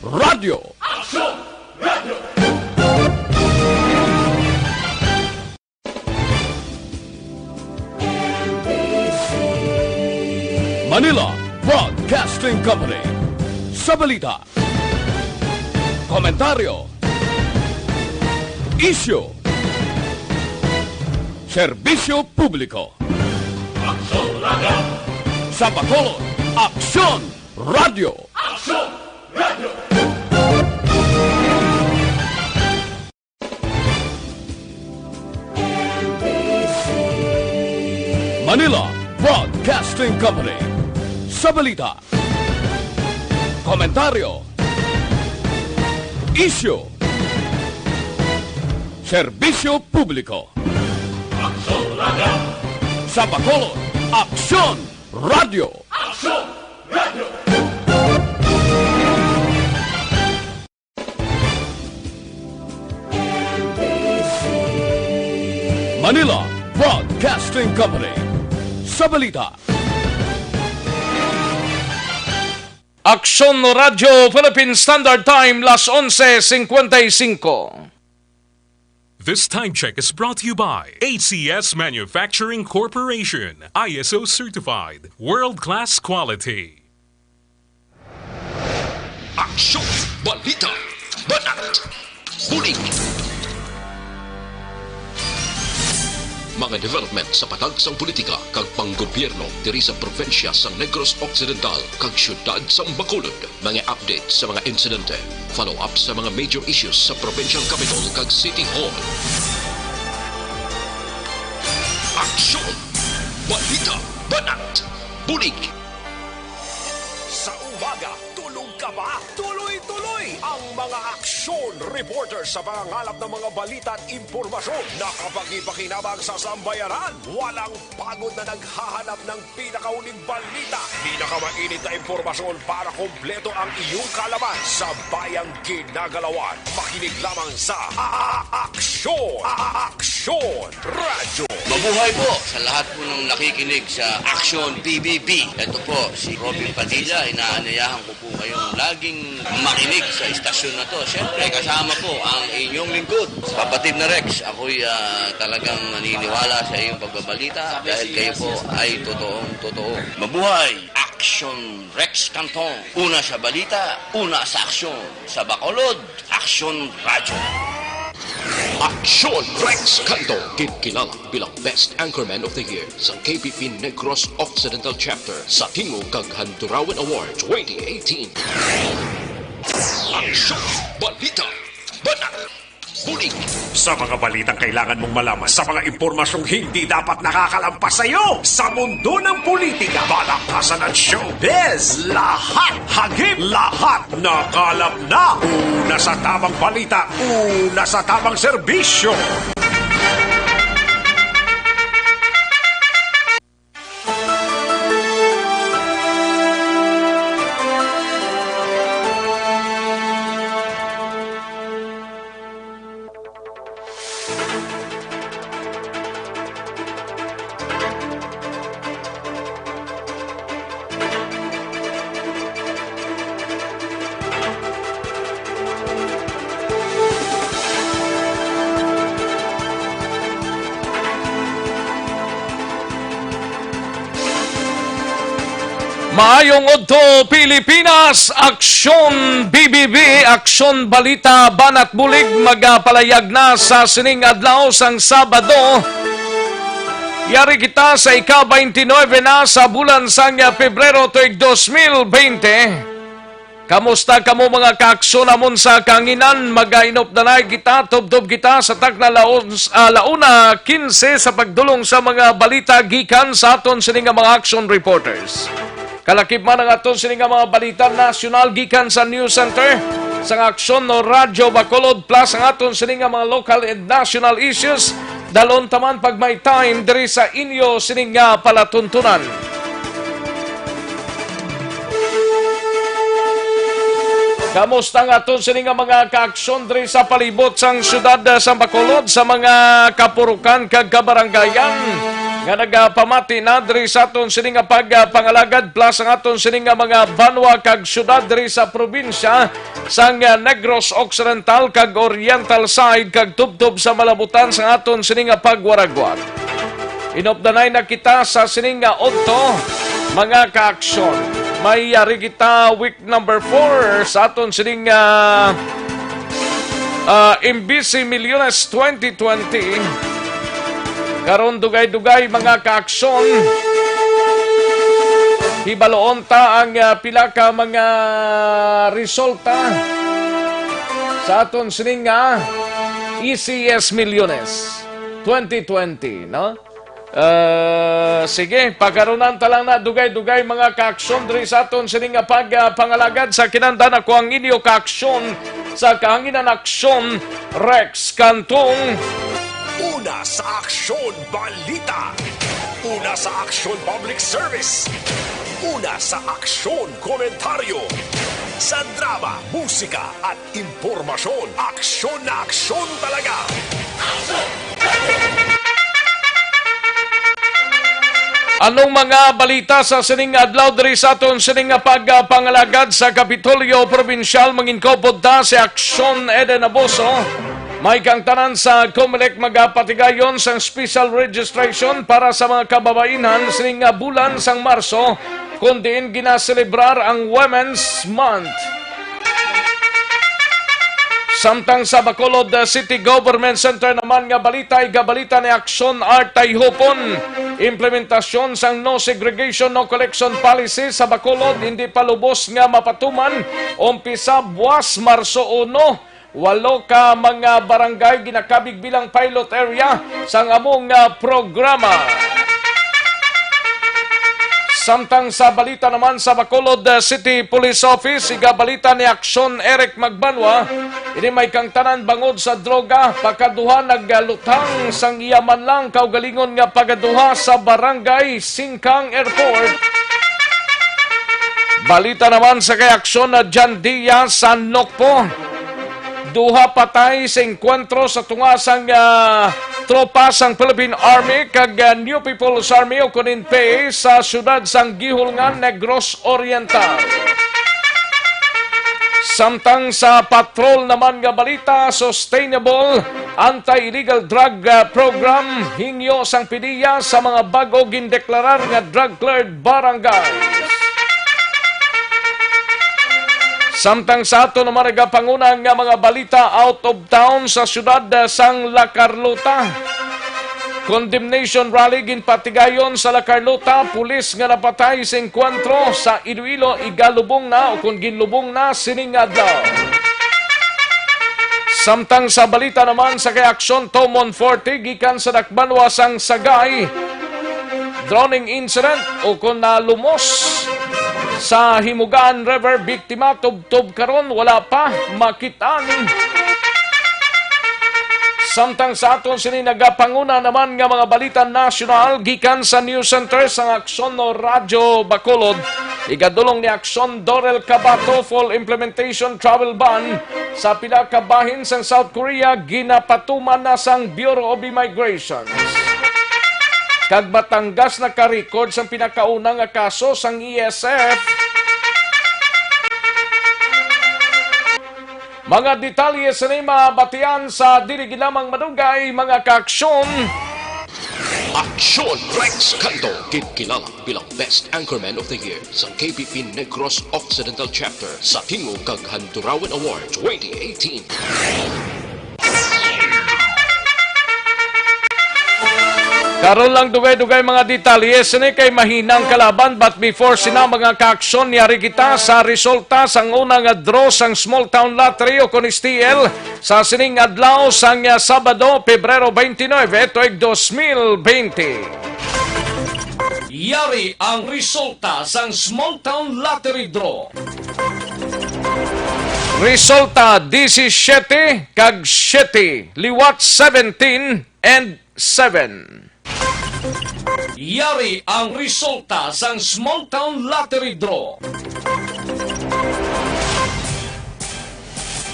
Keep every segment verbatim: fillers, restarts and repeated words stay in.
Radyo. Aksyon! Radyo! Manila Broadcasting Company. Sa balita, komentaryo, isyu, serbisyo publiko. Aksyon Radyo! Sa Bacolod, Aksyon Radyo! Aksyon Radyo! Manila Broadcasting Company. Sa balita, komentaryo, isyu, serbisyo publiko. Aksyon Radyo! Sa Bacolod, Aksyon Radyo! Aksyon Radyo! Manila Broadcasting Company. Sa balita, Aksyon Radyo Philippine Standard Time, las onse cincuenta y cinco. This time check is brought to you by A C S Manufacturing Corporation, I S O certified, world-class quality. Aksyon, balita, banat, bulig. Mga development sa patag sang politika kag panggobyerno diri sa probinsya sang Negros Occidental kag siyudad sang Bacolod. Mga update sa mga insidente, follow-up sa mga major issues sa provincial capital kag city hall. Aksyon, balita, banat, bulig. Sa umaga, tulog ka ba? Tuloy-tuloy ang mga aksyon reporter sa pangangalap ng mga balita at impormasyon na kapagi-pakinabang sa sambayanan. Walang pagod na naghahanap ng pinakauling balita, pinakamainit na impormasyon para kompleto ang iyong kaalaman sa bayang ginagalawan. Makinig lamang sa A-, A-, Aksyon, A-, Aksyon Radyo. Mabuhay po sa lahat po ng nakikinig sa Aksyon P B B. Ito po si Robin Padilla. Inaanyayahan ko po kayong laging makinig sa istasyon na to. Siyempre, kasama po ang inyong lingkod, Kapatid na Rex. Ako'y, ah, talagang naniniwala sa iyong pagbabalita dahil kayo po ay totoong totoo. Mabuhay! Aksyon Rex Canton. Una sa balita, una sa aksyon. Sa Bacolod, Aksyon Radyo. Aksyon Rex Canton, ginkilala bilang Best Anchorman of the Year sa K P P Negros Occidental Chapter sa Tingog kag Handurawan Award twenty eighteen. Aksyon, balita, banat, bulig. Sa mga balitang kailangan mong malaman, sa mga impormasyong hindi dapat nakakalampas sa iyo, sa mundo ng politika, palakpasan at showbiz, lahat hagip, lahat nakalap na. Una sa tamang balita, una sa tamang serbisyo. Maayong udto, Pilipinas! Aksyon B B B, Aksyon Balita, Banat Bulig, magapalayag na sa sining adlaw sang Sabado. Yari kita sa ika-twenty-nine na sa bulan sang Pebrero tuig dos mil bente. Kamusta kamo, mga kaaksyon namon sa kahanginan? Magainop na na kita, tubtob kita sa takna laun, ah, launa kinse sa pagdulong sa mga balita gikan sa aton sini nga mga action reporters. Kalakip man ang aton sini nga mga balita nasyonal gikan sa News Center, sa Aksyon no Radyo Bacolod, plus ang aton sini nga mga local and national issues. Dalon ta man pag may time diri sa inyo sini nga palatuntunan. Kamusta ang aton sini nga mga kaaksyon diri sa palibot sang siyudad, ah, sa Bacolod, sa mga kapurukan kag kabarangayan? nga nagapamati na diri sa aton sini nga pagpangalagad, plus ang aton sini nga mga banwa kag syudad diri sa probinsya sang, ah, Negros Occidental kag Oriental side kag tubtob sa malabutan sang aton sini nga pagwaragwat. Inupdanay na kita sa sini nga udto, mga kaaksyon. May yari kita week number four sa aton sining, ah, ah, M B C Milyones twenty twenty. Karon, dugay-dugay, mga kaaksyon, hibaloon ta ang, ah, pila ka mga resulta sa aton sining nga E C S Milyones twenty twenty, no? Ah, sige, pagkarunan ta lang na dugay-dugay, mga kaaksyon, diri sa aton sini nga pag, ah, pangalagad. Sa kinahanglan, ako ang inyo kaaksyon sa kahanginan aksyon, Rex Cantong. Una sa aksyon, balita. Una sa aksyon, public service. Una sa aksyon, komentaryo. Sa drama, musika, at impormasyon, aksyon na aksyon talaga. Anong mga balita sa sining adlaw diri sa aton sining nga pagpangalagad sa Kapitolyo Probinsyal? Manginkaupod ta si Aksyon Eden Aboso. May kang tanan sa Comelec magapatigayon sang special registration para sa mga kababainhan sining nga bulan sang Marso, kon diin ginaselebrar ang Women's Month. Samtang sa Bacolod, uh, City Government Center naman nga balita, igabalita ni Aksyon Art Tayhupon. Implementasyon sang no segregation, no collection policy sa Bacolod hindi pa lubos nga mapatuman. Umpisa buwas Marso uno, walo ka mga barangay ginakabig bilang pilot area sang among, ah, programa. Samtang sa balita naman sa Bacolod, ah, City Police Office, igabalita ni Aksyon Eric Magbanwa, ini may kangtanan bangod sa droga, pakaduha nagaluthang sang iya man lang kaugalingon nga pagaduha sa Barangay Singkang Airport. Balita naman sa kay Aksyon na John Diaz sa Nokpo. Duha patay sa engkwentro sa tunga sang, ah, tropa sang Philippine Army kag, ah, New People's Army o kun N P A sa siyudad sang Guihulngan, Negros Oriental. Samtang sa patrol naman nga balita, sustainable anti-illegal drug, ah, program hingyo sang PDEA sa mga bag-o gindeklarar nga drug-cleared barangays. Samtang sa ato naman nagapanguna nga mga balita out of town, sa siyudad, ah, sang La Carlota, condemnation rally ginpatigayon sa La Carlota, pulis nga napatay sa engkwentro sa Iloilo, igalubong na o kon ginlubong na sining adlaw. Samtang sa balita naman sa kay Aksyon Tomon Forte gikan sa dakbanwa sang Sagay, drowning incident o kon nalumos sa Himugaan River, biktima tubtob karon wala pa makit-an. Samtang sa aton sini nagapanguna naman nga mga balita nasyonal gikan sa News Center sang Aksyon Radyo Bacolod, igadulong ni Aksyon Dorel Cabato, full implementation travel ban sa pila ka bahin sang South Korea ginapatuman na sang Bureau of Immigration. Kag Batangas naka-record sang pinakauna nga kaso sang E S F. Mga detalye sini mabatian sa dili gid lamang madugay, mga kaaksyon. Aksyon Rex Canto, ginkilala bilang Best Anchorman of the Year sa K P P Negros Occidental Chapter sa Tingog kag Handurawan Award twenty eighteen. Karon lang dugay-dugay mga detalye sini kay mahinang kalaban, but before sina, mga kaaksyon, yari kita sa resulta sang una nga draw sang Small Town Lottery o kon S T L sa sining adlaw sang, ah, Sabado, Pebrero twenty-nine, tuig dos mil bente. Yari ang resulta sang Small Town Lottery Draw. Resulta, disisiete kag siete, liwat seventeen and seven. Yari ang resulta sang Small Town Lottery Draw.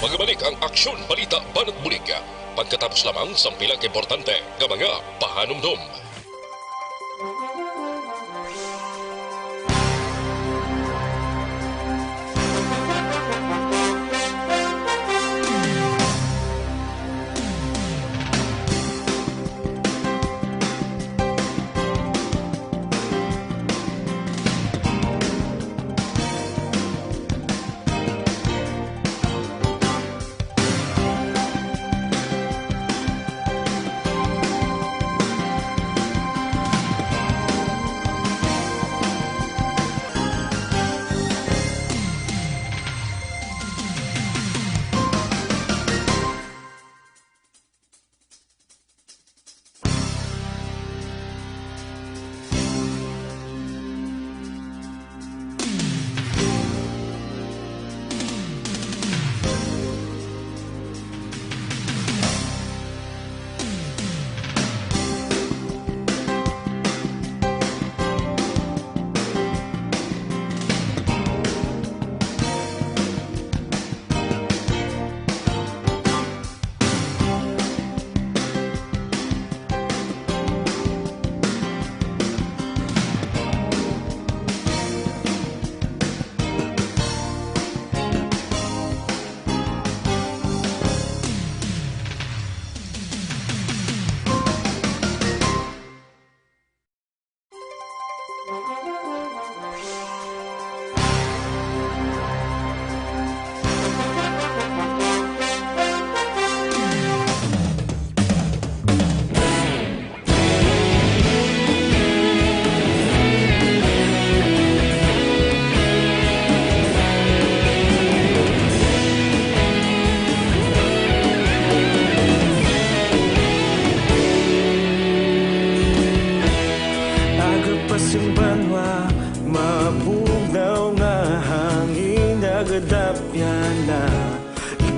Magabalik ang Aksyon Balita Banat Bulig pagkatapos lamang sang pila ka importante nga mga pahanumdom.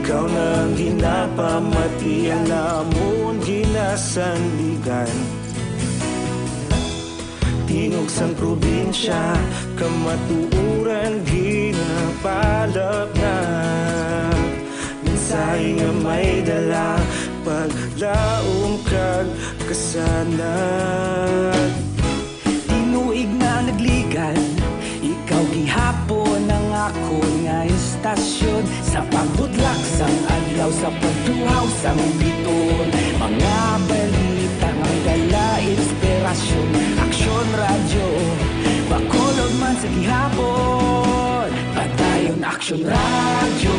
Ikaw na ang ginapamatian, amon ginasandigan. Tingog sang probinsya, kamatuoran ginapalapnag. Mensahe nga may dala, paglaom kag kasanag. Tinuig na nagligad, ikaw gihapon ang akon nga istasyon. Sa pagbutlak sang adlaw, sa pagtuhaw sang bituon, mga balita nga may dala inspirasyon. Aksyon Radyo, Bacolod man sa gihapon. Padayon Aksyon Radyo,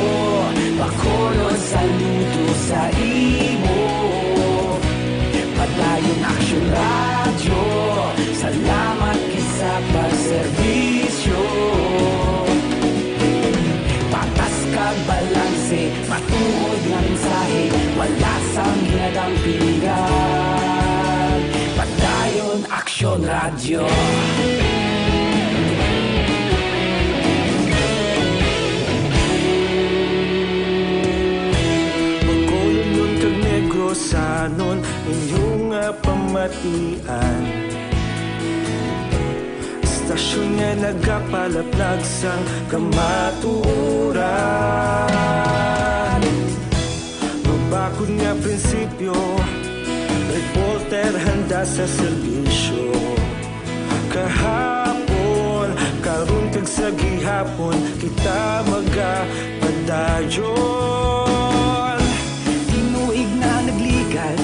Bacolod, saludo sa imo. Padayon Aksyon Radyo, salamat gid sa pagserbisyo. Patas kag balanse, matuod nga mensahe, wala sang ginadampigan. Padayon Aksyon Radyo. Bacolodnon kag Negrosanon, inyo nga pamatian. Istasyon nga nagapalaplag sang kamatuoran. Mabakod nga prinsipyo, reporter handa sa serbisyo. Kahapon, karon kag sa gihapon, kita magapadayon. Tinuig na nagligad,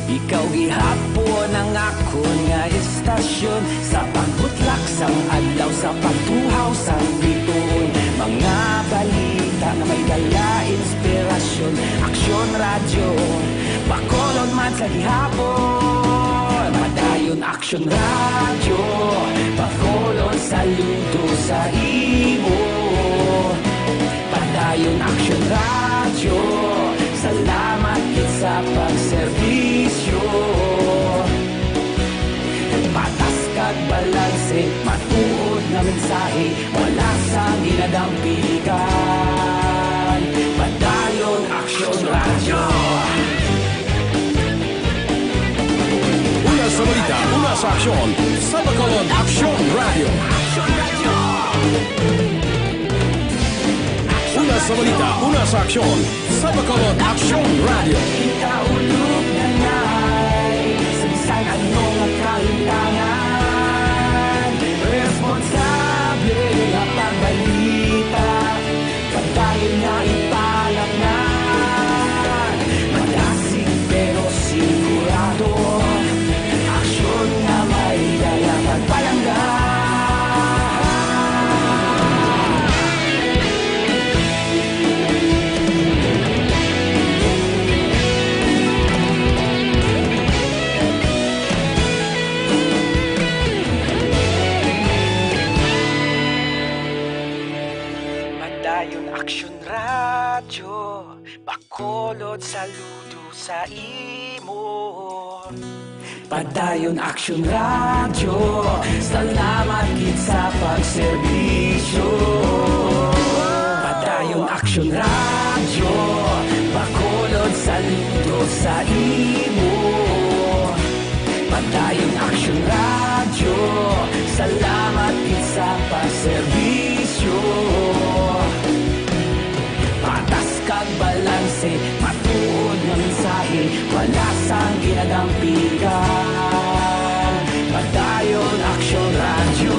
ikaw gihapon ang akon nga istasyon. Sa pagbutlak sang adlaw, sa pagtuhaw sang bituon, mga balita nga may dala inspirasyon. Aksyon Radyo, Bacolod man sa gihapon. Padayon Aksyon Radyo, Bacolod, saludo sa imo. Padayon Aksyon Radyo, salamat gid sa pagserbisyo. Patas kag balanse, matuod nga mensahe, wala sang ginadampigan. Padayon Aksyon Radyo. Una sa balita, una sa aksyon, sa Bacolod Aksyon Radyo. Una sa balita, una sa aksyon, sa Bacolod Aksyon Radyo. Ikaulog na ngay, sa bisan ano nga kahimtangan, responsable nga pagbalita, padayon nga ipalapnag. Madasig pero sigurado, aksyon nga may dala pagpalangga. Padayon Aksyon Radyo, Bacolod, saludo sa imo. Padayon Aksyon Radyo, salamat gid sa pagserbisyo. Padayon Aksyon Radyo, Bacolod, saludo sa imo. Padayon Aksyon Radyo, salamat gid sa pagserbisyo. Patas kag balanse, matuod nga mensahe, wala sang ginadampigan. Padayon Aksyon Radyo.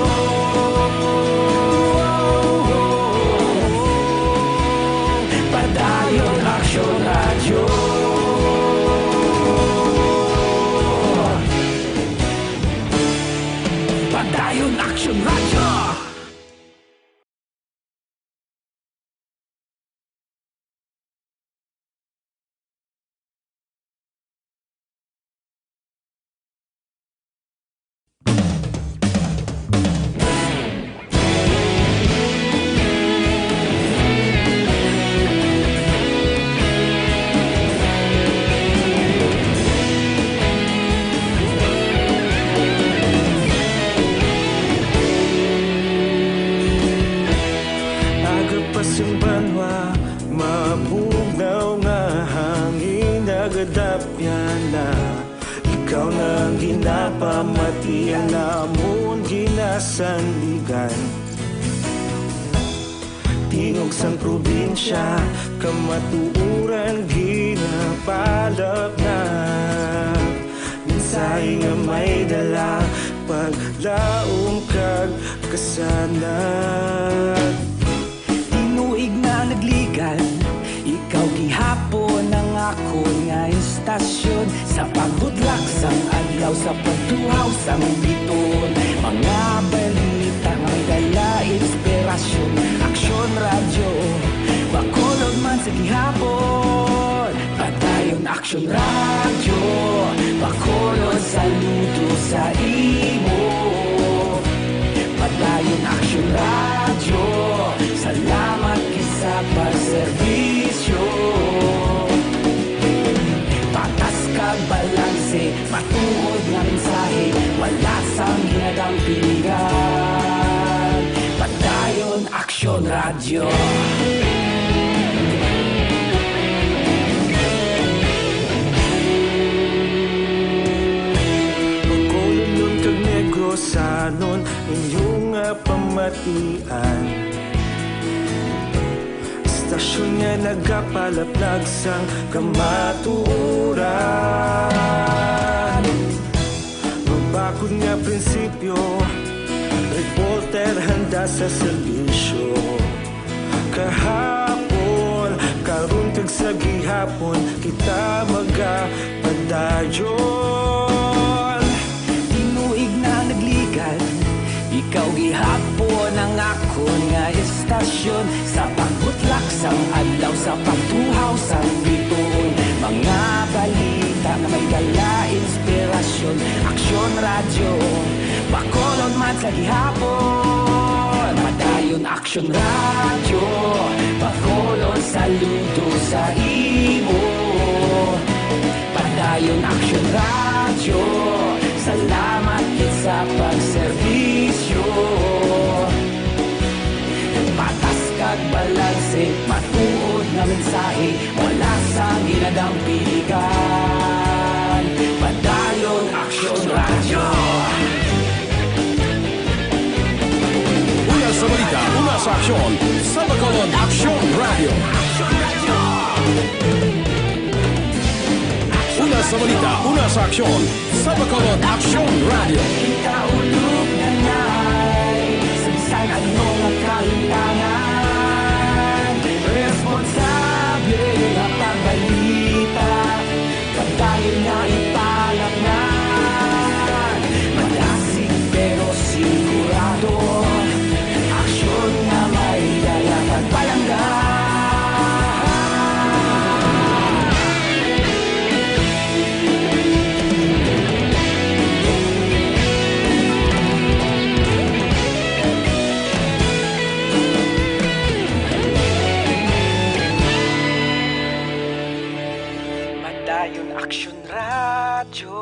Padayon Aksyon Radyo. Padayon Aksyon Radyo. Yana, ikaw na ang ginapamati, ang amon ginasandigan. Tingog sang probinsya, kamatuoran ginapalapnag. Mensahe nga may dala, paglaom kag kasanag. Tinuig na nagligan, ikaw gihapon ang akon nga istasyon. Sa pagbutlak sang adlaw, sa pagtuhaw sang bituon, mga balita nga may dala inspirasyon. Aksyon Radyo, Bacolod man sa gihapon. Padayon Aksyon Radyo, Bacolod, saludo sa imo. Padayon Aksyon Radyo, salamat gid sa pagserbisyo. Patas kag balanse, matuod nga mensahe, wala sang ginadampingan. Padayon Aksyon Radyo. Bacolodnon kag Negrosanon, inyo nga pamatian. Istasyon nga nagapalaplag sang kamatuoran. Mabakod nga prinsipyo, reporter handa sa serbisyo. Kahapon, karon kag sa gihapon, kita magapadayon. Tinuig na nagligan, ikaw gihapon ang akon nga istasyon. Sa pagbutlak sang adlaw, sa pagtuhaw sang bituon, mga balita nga may dala inspirasyon. Aksyon Radyo, Bacolod man sa gihapon. Padayon Aksyon Radyo, Bacolod, saludo sa imo. Padayon Aksyon Radyo, salamat gid sa pagserbisyo. Patas kag balanse, matuod nga mensahe, wala sang ginadampingan. Padayon Aksyon Radyo. Una sa balita, una sa aksyon, sa Bacolod Aksyon Radyo. Una sa balita, una sa aksyon, sa Bacolod Aksyon Radyo. Kita ulog nanay, sa bisan ano nga kahitangan, responsable nga pagbalita. Padayon nga ipalapngan, madasig pero sigurado. Aksyon nga may dala kag palangga. Padayon Aksyon Radyo,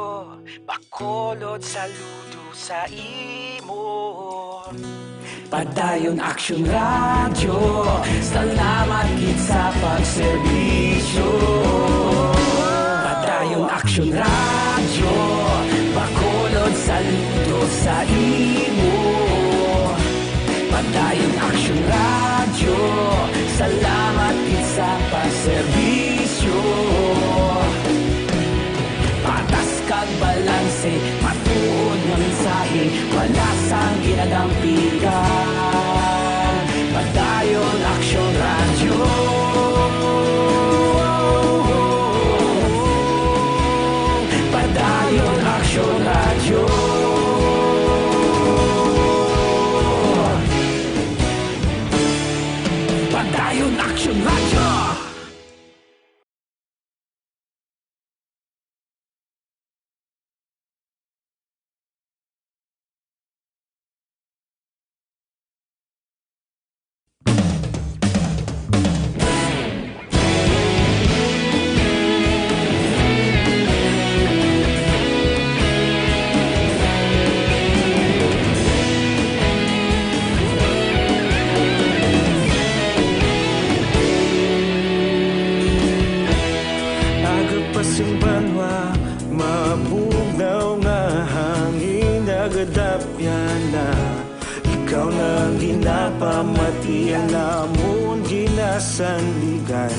Bacolod, saludo sa imo. Padayon Aksyon Radyo, salamat gid sa pagserbisyo. Padayon Aksyon Radyo, Bacolod, saludo sa imo. Padayon Aksyon Radyo, salamat gid sa pagserbisyo. Patas kag balanse, matuod nga mensahe, wala sang ginadampigan. Padayon Aksyon Radyo. Padayon Aksyon Radyo. Padayon Aksyon Radyo. Aga pa sing banwa, Yana, ikaw na ang ginapamatian namon ginasandigan.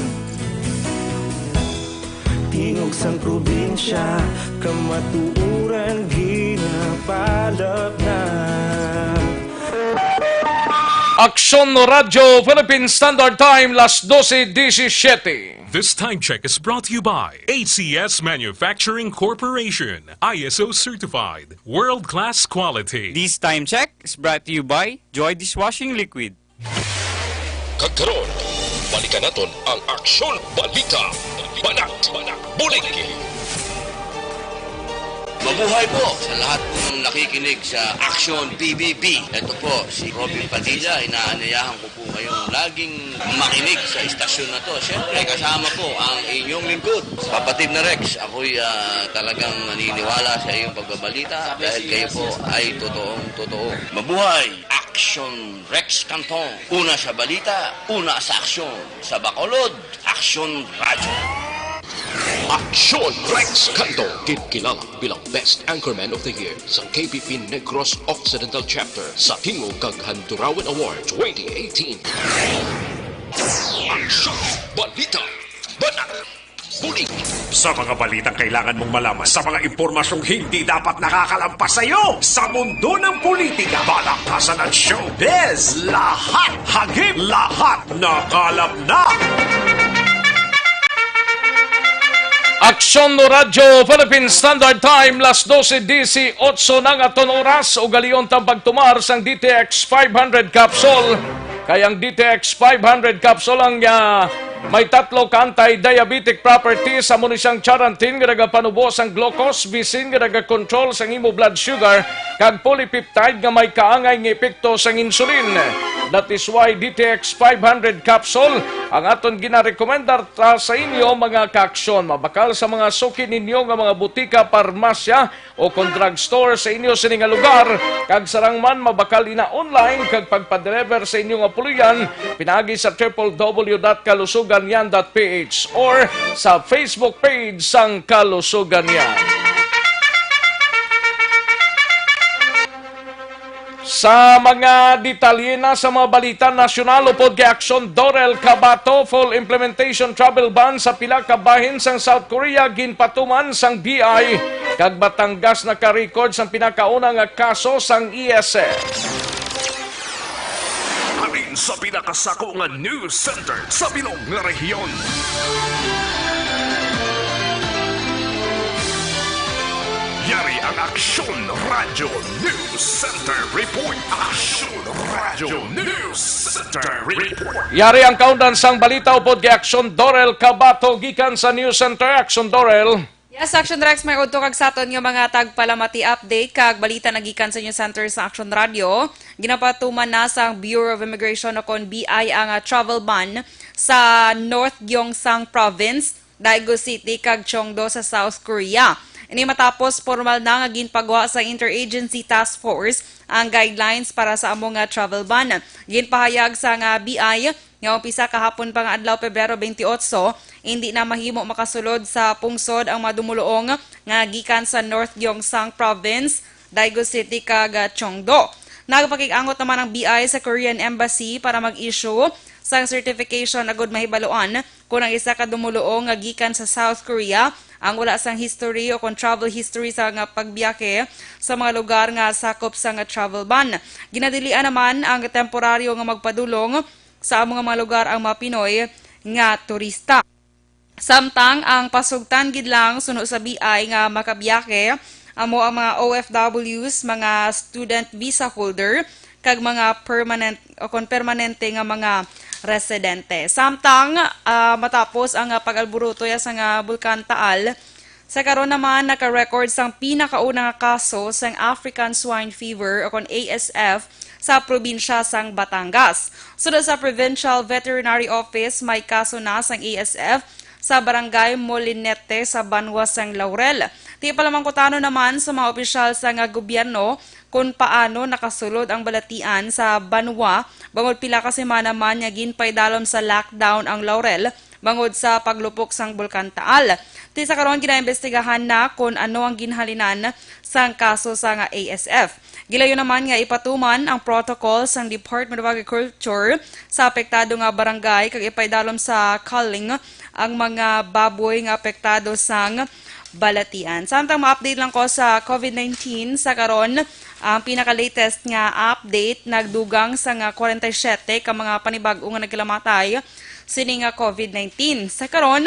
Tingog sang probinsya, kamatuoran ginapalapnag. Aksyon Radyo Philippine Standard Time, las dose disisiete. This time check is brought to you by A C S Manufacturing Corporation, I S O certified, world-class quality. This time check is brought to you by Joy Dishwashing Liquid. Kag karon, balikan naton ang Aksyon Balita. Banat, bulig. Mabuhay po sa lahat pong nakikinig sa Aksyon P B B. Ito po si Robin Padilla, inaanyayahan ko po kayong laging makinig sa istasyon na to. Siyempre, kasama po ang inyong lingkod, Kapatid na Rex. Ako'y, ah, talagang naniniwala sa iyong pagbabalita dahil kayo po ay totoong totoo. Mabuhay! Aksyon Rex Canton. Una sa balita, una sa aksyon. Sa Bacolod, Aksyon Radyo. Aksyon Rex Canton, ginkilala bilang Best Anchorman of the Year sa K P P Negros Occidental Chapter sa Tingog kag Handurawan Award twenty eighteen. Aksyon, balita, banat, bulig. Sa mga balitang kailangan mong malaman, sa mga impormasyong hindi dapat nakakalampas sa iyo, sa mundo ng politika, palakpasan at showbiz, lahat hagip, lahat nakalap na. Aksyon Radyo Philippine Standard Time, las dose disisiete na ang aton oras. Ugalion tang pagtumar sang D T X five hundred capsule. Kay ang D T X five hundred capsule ang, ah, may tatlo ka anti-diabetic properties, amo ni siyang charantin nga nagapanubo sang glucose, bisin nga nagakontrol sang imo blood sugar, kag polypeptide nga may kaangay nga epekto sang insulin. That is why D T X five hundred capsule ang aton ginarekomendar ta sa inyo, mga kaaksyon. Mabakal sa mga suki ninyo nga mga butika, parmasya, o kon drugstore sa inyo sini nga lugar, kag sarang man mabakal ina online kag pagpadeliver sa inyo nga puloy-an pinaagi sa triple W dot kalusuganyan dot P H or sa Facebook page sang Kalusuganyan. Sa mga detalye na sa mga balita nasyonal, upod kay Aksyon Dorel Cabato, full implementation travel ban sa pila ka bahin sang South Korea ginpatuman sang B I, kag Batangas naka-record sang pinakauna nga kaso sang E S F. Halin sa pinakasako nga news center sa bilog nga rehiyon. Yari ang Aksyon Radyo News Center Report. Aksyon Radyo News Center Report. Yari ang kaundan sang balita upod kay Aksyon Dorel Cabato gikan sa News Center. Aksyon Dorel. Yes, Action Rex, may udto kag sa aton nga mga tagpalamati update kag balita nagikan sa News Center sa Action Radio. Ginapatuman na sang Bureau of Immigration o kon B I ang, ah, travel ban sa North Gyeongsang Province, Daegu City kag Cheongdo sa South Korea. Ini matapos formal na nga ginpagwa sa Interagency Task Force ang guidelines para sa amo nga travel ban. Ginpahayag sang, ah, B I nga umpisa kahapon pa nga adlaw, Pebrero twenty-eight, hindi na mahimo makasulod sa pungsod ang mga dumuluong nga gikan sa North Gyeongsang Province, Daegu City, kag, ah, Cheongdo. Nagpakig-angot naman ang B I sa Korean Embassy para mag-issue sang certification agud mahibaluan kon ang isa ka dumuluong nga gikan sa South Korea ang wala sang history o kon travel history sa nga pagbiyahe sa mga lugar nga sakop sa nga travel ban. Ginadilian naman ang temporaryo nga magpadulong sa amo nga mga lugar ang mga Pinoy nga turista. Samtang ang pasugtan gid lang suno sa B I nga makabiyahe amo ang mga O F Ws, mga student visa holder, kag mga permanent o kon permanente nga mga residente. Samtang, ah, matapos ang, ah, pag-alburuto ya sa nga Bulkan Taal, sa karon naman naka-record sang pinakauna nga kaso sang African Swine Fever o kon A S F sa probinsya sang Batangas. Sunod sa Provincial Veterinary Office, may kaso na sang A S F sa Barangay Molinete sa banwa sang Laurel. Ti palamangkutano naman sa mga opisyal sa nga gobyerno kon paano nakasulod ang balatian sa banwa bangod pila ka semana man nga ginpaidalom sa lockdown ang Laurel bangod sa paglupok sang Bulkan Taal. Ti sa karon, ginaimbestigahan na kon ano ang ginhalinan sang kaso sang A S F. Gilayo naman nga ipatuman ang protocol sang Department of Agriculture sa apektado nga barangay kag ipaidalom sa culling ang mga baboy nga apektado sang balatian. Samtang ma-update lang ko sa COVID nineteen sa karon, ang pinaka-latest nga update, nagdugang sa nga forty-seven ka mga panibag-o nga nagkalamatay sini nga COVID nineteen. Sa karon,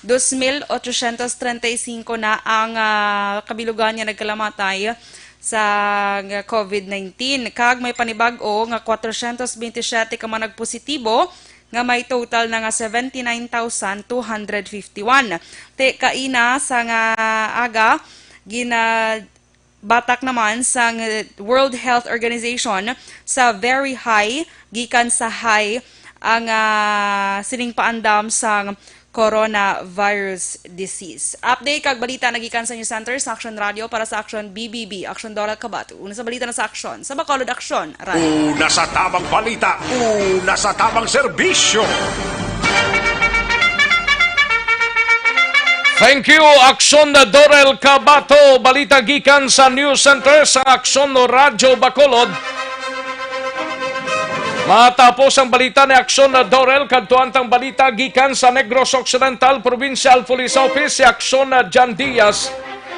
dos mil ochocientos treinta y cinco na ang, ah, kabilugan nga nagkalamatay sa nga COVID nineteen. Kag may panibag-o nga kwatrocientos bentisiete ka mga nagpositibo, nga may total na nga seventy-nine thousand two hundred fifty-one. Ti kaina sa nga aga, ginabatak naman sang World Health Organization sa very high gikan sa high ang, ah, sining paandam sang coronavirus disease. Update kag balita nagikan sa News Center sa Action Radio para sa Action B B B, Action Dora Kabato. Una sa balita na sa Action, sa Bacolod Action Radio. Una sa tabang balita, una sa tabang serbisyo. Thank you, Action Dorel Kabato. Balita gikan sa News Center sa Action Radyo Bacolod. Matapos ang balita ni Action Dorel, kadtuan tang balita gikan sa Negros Occidental Provincial Police Office, si Action John Diaz.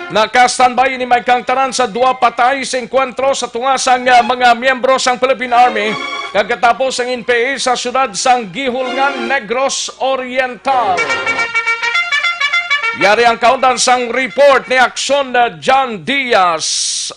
Naka-standby ini may kang tanan sa duwa patay sa engkwentro sa tunga sang, ah, mga miyembro sang Philippine Army, kagkatapos ang N P A sa siyudad sang Guihulngan, Negros Oriental. Yari ang kaundan sang report ni Action, ah, John Diaz.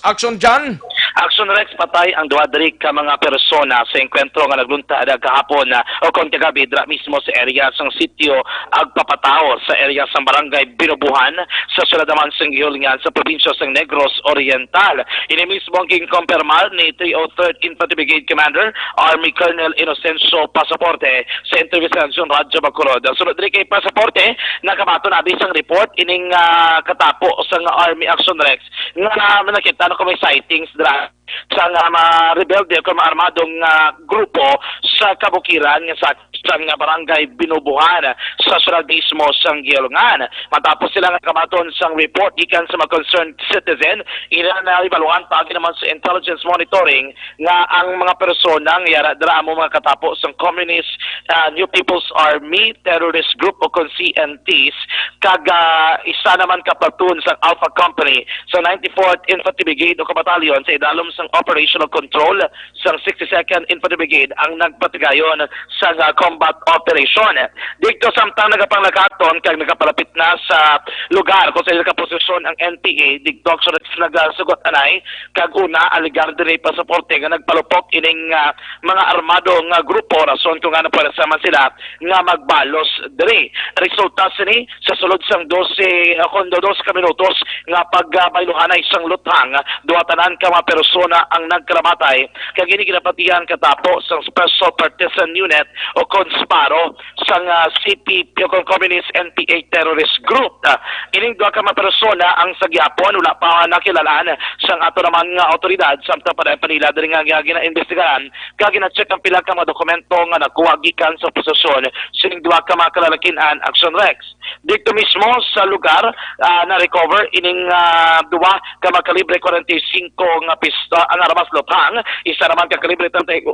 Action, John? Action Rex, patay ang duha diri ka mga persona sa engkwentro nga naglunta ada kahapon, ah, o kon kagabi, dira mismo sa area sang sitio Agpapatao, sa area sang barangay Binubuhan, sa siyudad naman sang Guihulngan, sa probinsya sang Negros Oriental. Ini mismo ang ginkompirmar ni three oh third Infantry Brigade Commander, Army Colonel Inocencio Pasaporte, sa interview sa Radyo Bacolod. Sunod diri kay Pasaporte, nakabaton abi sang report ining, ah, katapo sang Army Action Rex nga nakita na kung may sightings dira sang, ah, mga rebelde o mga armadong, ah, grupo sa kabukiran nga sa, sa nga barangay Binubuhan sa siyudad mismo sang Guihulngan. Matapos sila nga kamaton sang report gikan sa mga concerned citizen, ila na ibaluhan paagi naman sa intelligence monitoring nga ang mga persona nga yara dira amo mga katapo sang Communist, ah, New People's Army terrorist group o kon C N Ts, kag, ah, isa naman ka platoon sang Alpha Company sa ninety-fourth Infantry Brigade o ka-batalyon sa idalom sang operational control sang sixty-second Infantry Brigade ang nagpatigayon sang, ah, combat operation. Didto samtang nagapanglakaton kag nagapalapit na sa lugar kung sa nakaposisyon ang N P A, didto ang sunod nagasugot anay kag una alegar diri Pasaporte nga nagpalupok ining, ah, mga armado nga grupo, rason kung ano pwersa man sila nga magbalos diri. Resulta sini sa sulod sang dose, ah, kon dos ka minutos nga pagbayluhanay sang luthang, duha tanan ka mga persona ang nagkalamatay, kag ini ginapatihan katapo sang Special Partisan Unit o kon SPARO sang, ah, C P P o kon Communist N P A terrorist group. Ah, ining duha ka mga persona ang sa gihapon wala pa nakilal-an sang ato naman nga awtoridad, samtang pa nila diri nga ginaimbestigahan kag gina-check ang pila ka mga dokumento nga nakuha gikan sa posesyon sining duha ka mga kalalakin-an, Action Rex. Didto mismo sa lugar, ah, na-recover ining, ah, duha ka mga kalibre forty-five nga pisto-, ang armas luthang, isa naman ka kalibre thirty-eight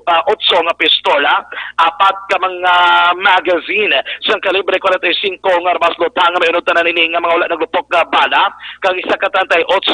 nga pistola, apat ka mga magazine sang kalibre forty-five nga armas luthang nga may unod tanan ini nga mga wala naglupok nga bala, kag isa ka thirty-eight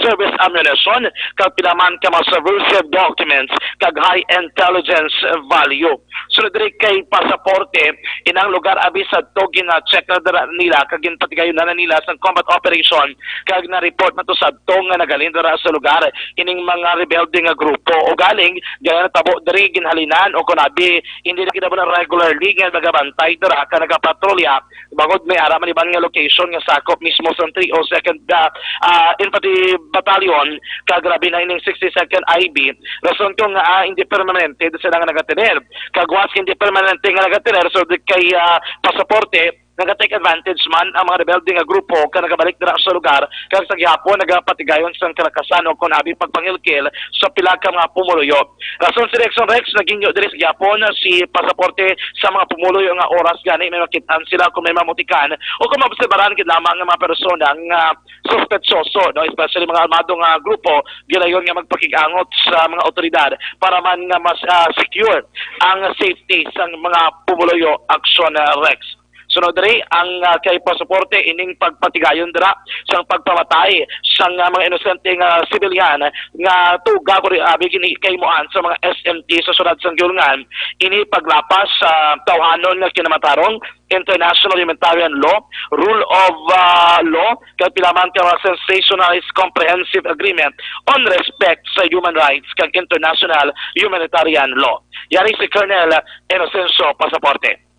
service ammunition, kag pila man ka mga subversive documents, kag high intelligence value. Sunod diri kay Pasaporte, inang lugar abi sadto gina-check na dira nila kag ginpatigayon na nila sang combat operation, kag na-report na to sadto nga naghalin dira sa lugar ining mga rebelde nga grupo. Ugaling, gani natabo diri ginhalinan o kon abi hindi na kinahanglan regularly nga nagabantay dira ka nagapatrolya bangod may ara man iban nga location nga sakop mismo sang three oh second, ah, ah, Infantry Battalion, kag grabe na ining sixty-second I B. Rason ko nga, ah, hindi permanente sila nga nagatener. Kag was hindi permanente nga nagatener, so di kay, ah, Pasaporte, naga-take advantage man ang mga rebelde nga grupo ka nagabalik dira sa lugar, kag sa gihapon nagapatigayon sang kalakasan o kon abi pagpangilkil sa pila ka mga pumuluyo. Rason si Rex, Rex, naghingyo diri sa gihapon si pasaporte sa mga pumuluyo nga oras gani may makit-an sila kung may mamutikan o kung maobserbaran gid lamang nga mga persona nga suspetsoso, no? Especially mga armado nga grupo, gilayon nga magpakig-angot sa mga otoridad para man nga mas, ah, secure ang safety sang mga pumuluyo, Action, ah, Rex. Sunod diri ang, ah, kay pasaporte ining pagpatigayon dira sang pagpamatay sang, ah, mga inosente nga sibilyan nga tuga ko ri abi gini kahimuan sa mga S M T sa siyudad sang Guiulngan. Ini paglapas sa tawhanon nga kinamatarong, international humanitarian law, rule of, ah, law, kag pila man ka mga sensationalized comprehensive agreement on respect sa human rights kag international humanitarian law. Yari si Colonel Inocencio Pasaporte.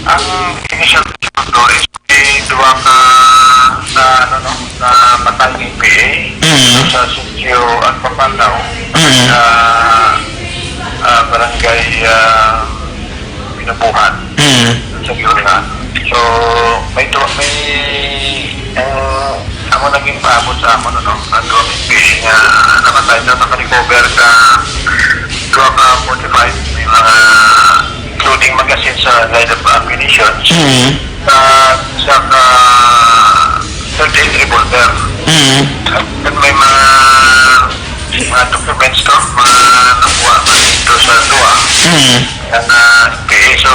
Ang initial response is may duha ka na, ano, no, na patay nga N P A Mm. sa sitio Agpapanaw, Mm. sa, ah, barangay, ah, Pinabuhan, Mm. sa Giulihan. So, may duha, may, ang amo naging paabot sa amo, no, no, ang duha ka N P A nga namatay na naka-recover sa duha ka forty-five, may mga including magazine sa guided ammunitions. Mm. Sa, sa ka thirty-eight revolver. Mm. At may mga, mga documents to, mga nakuha man dito sa duha. Mm. Ang, ah, N P A. So,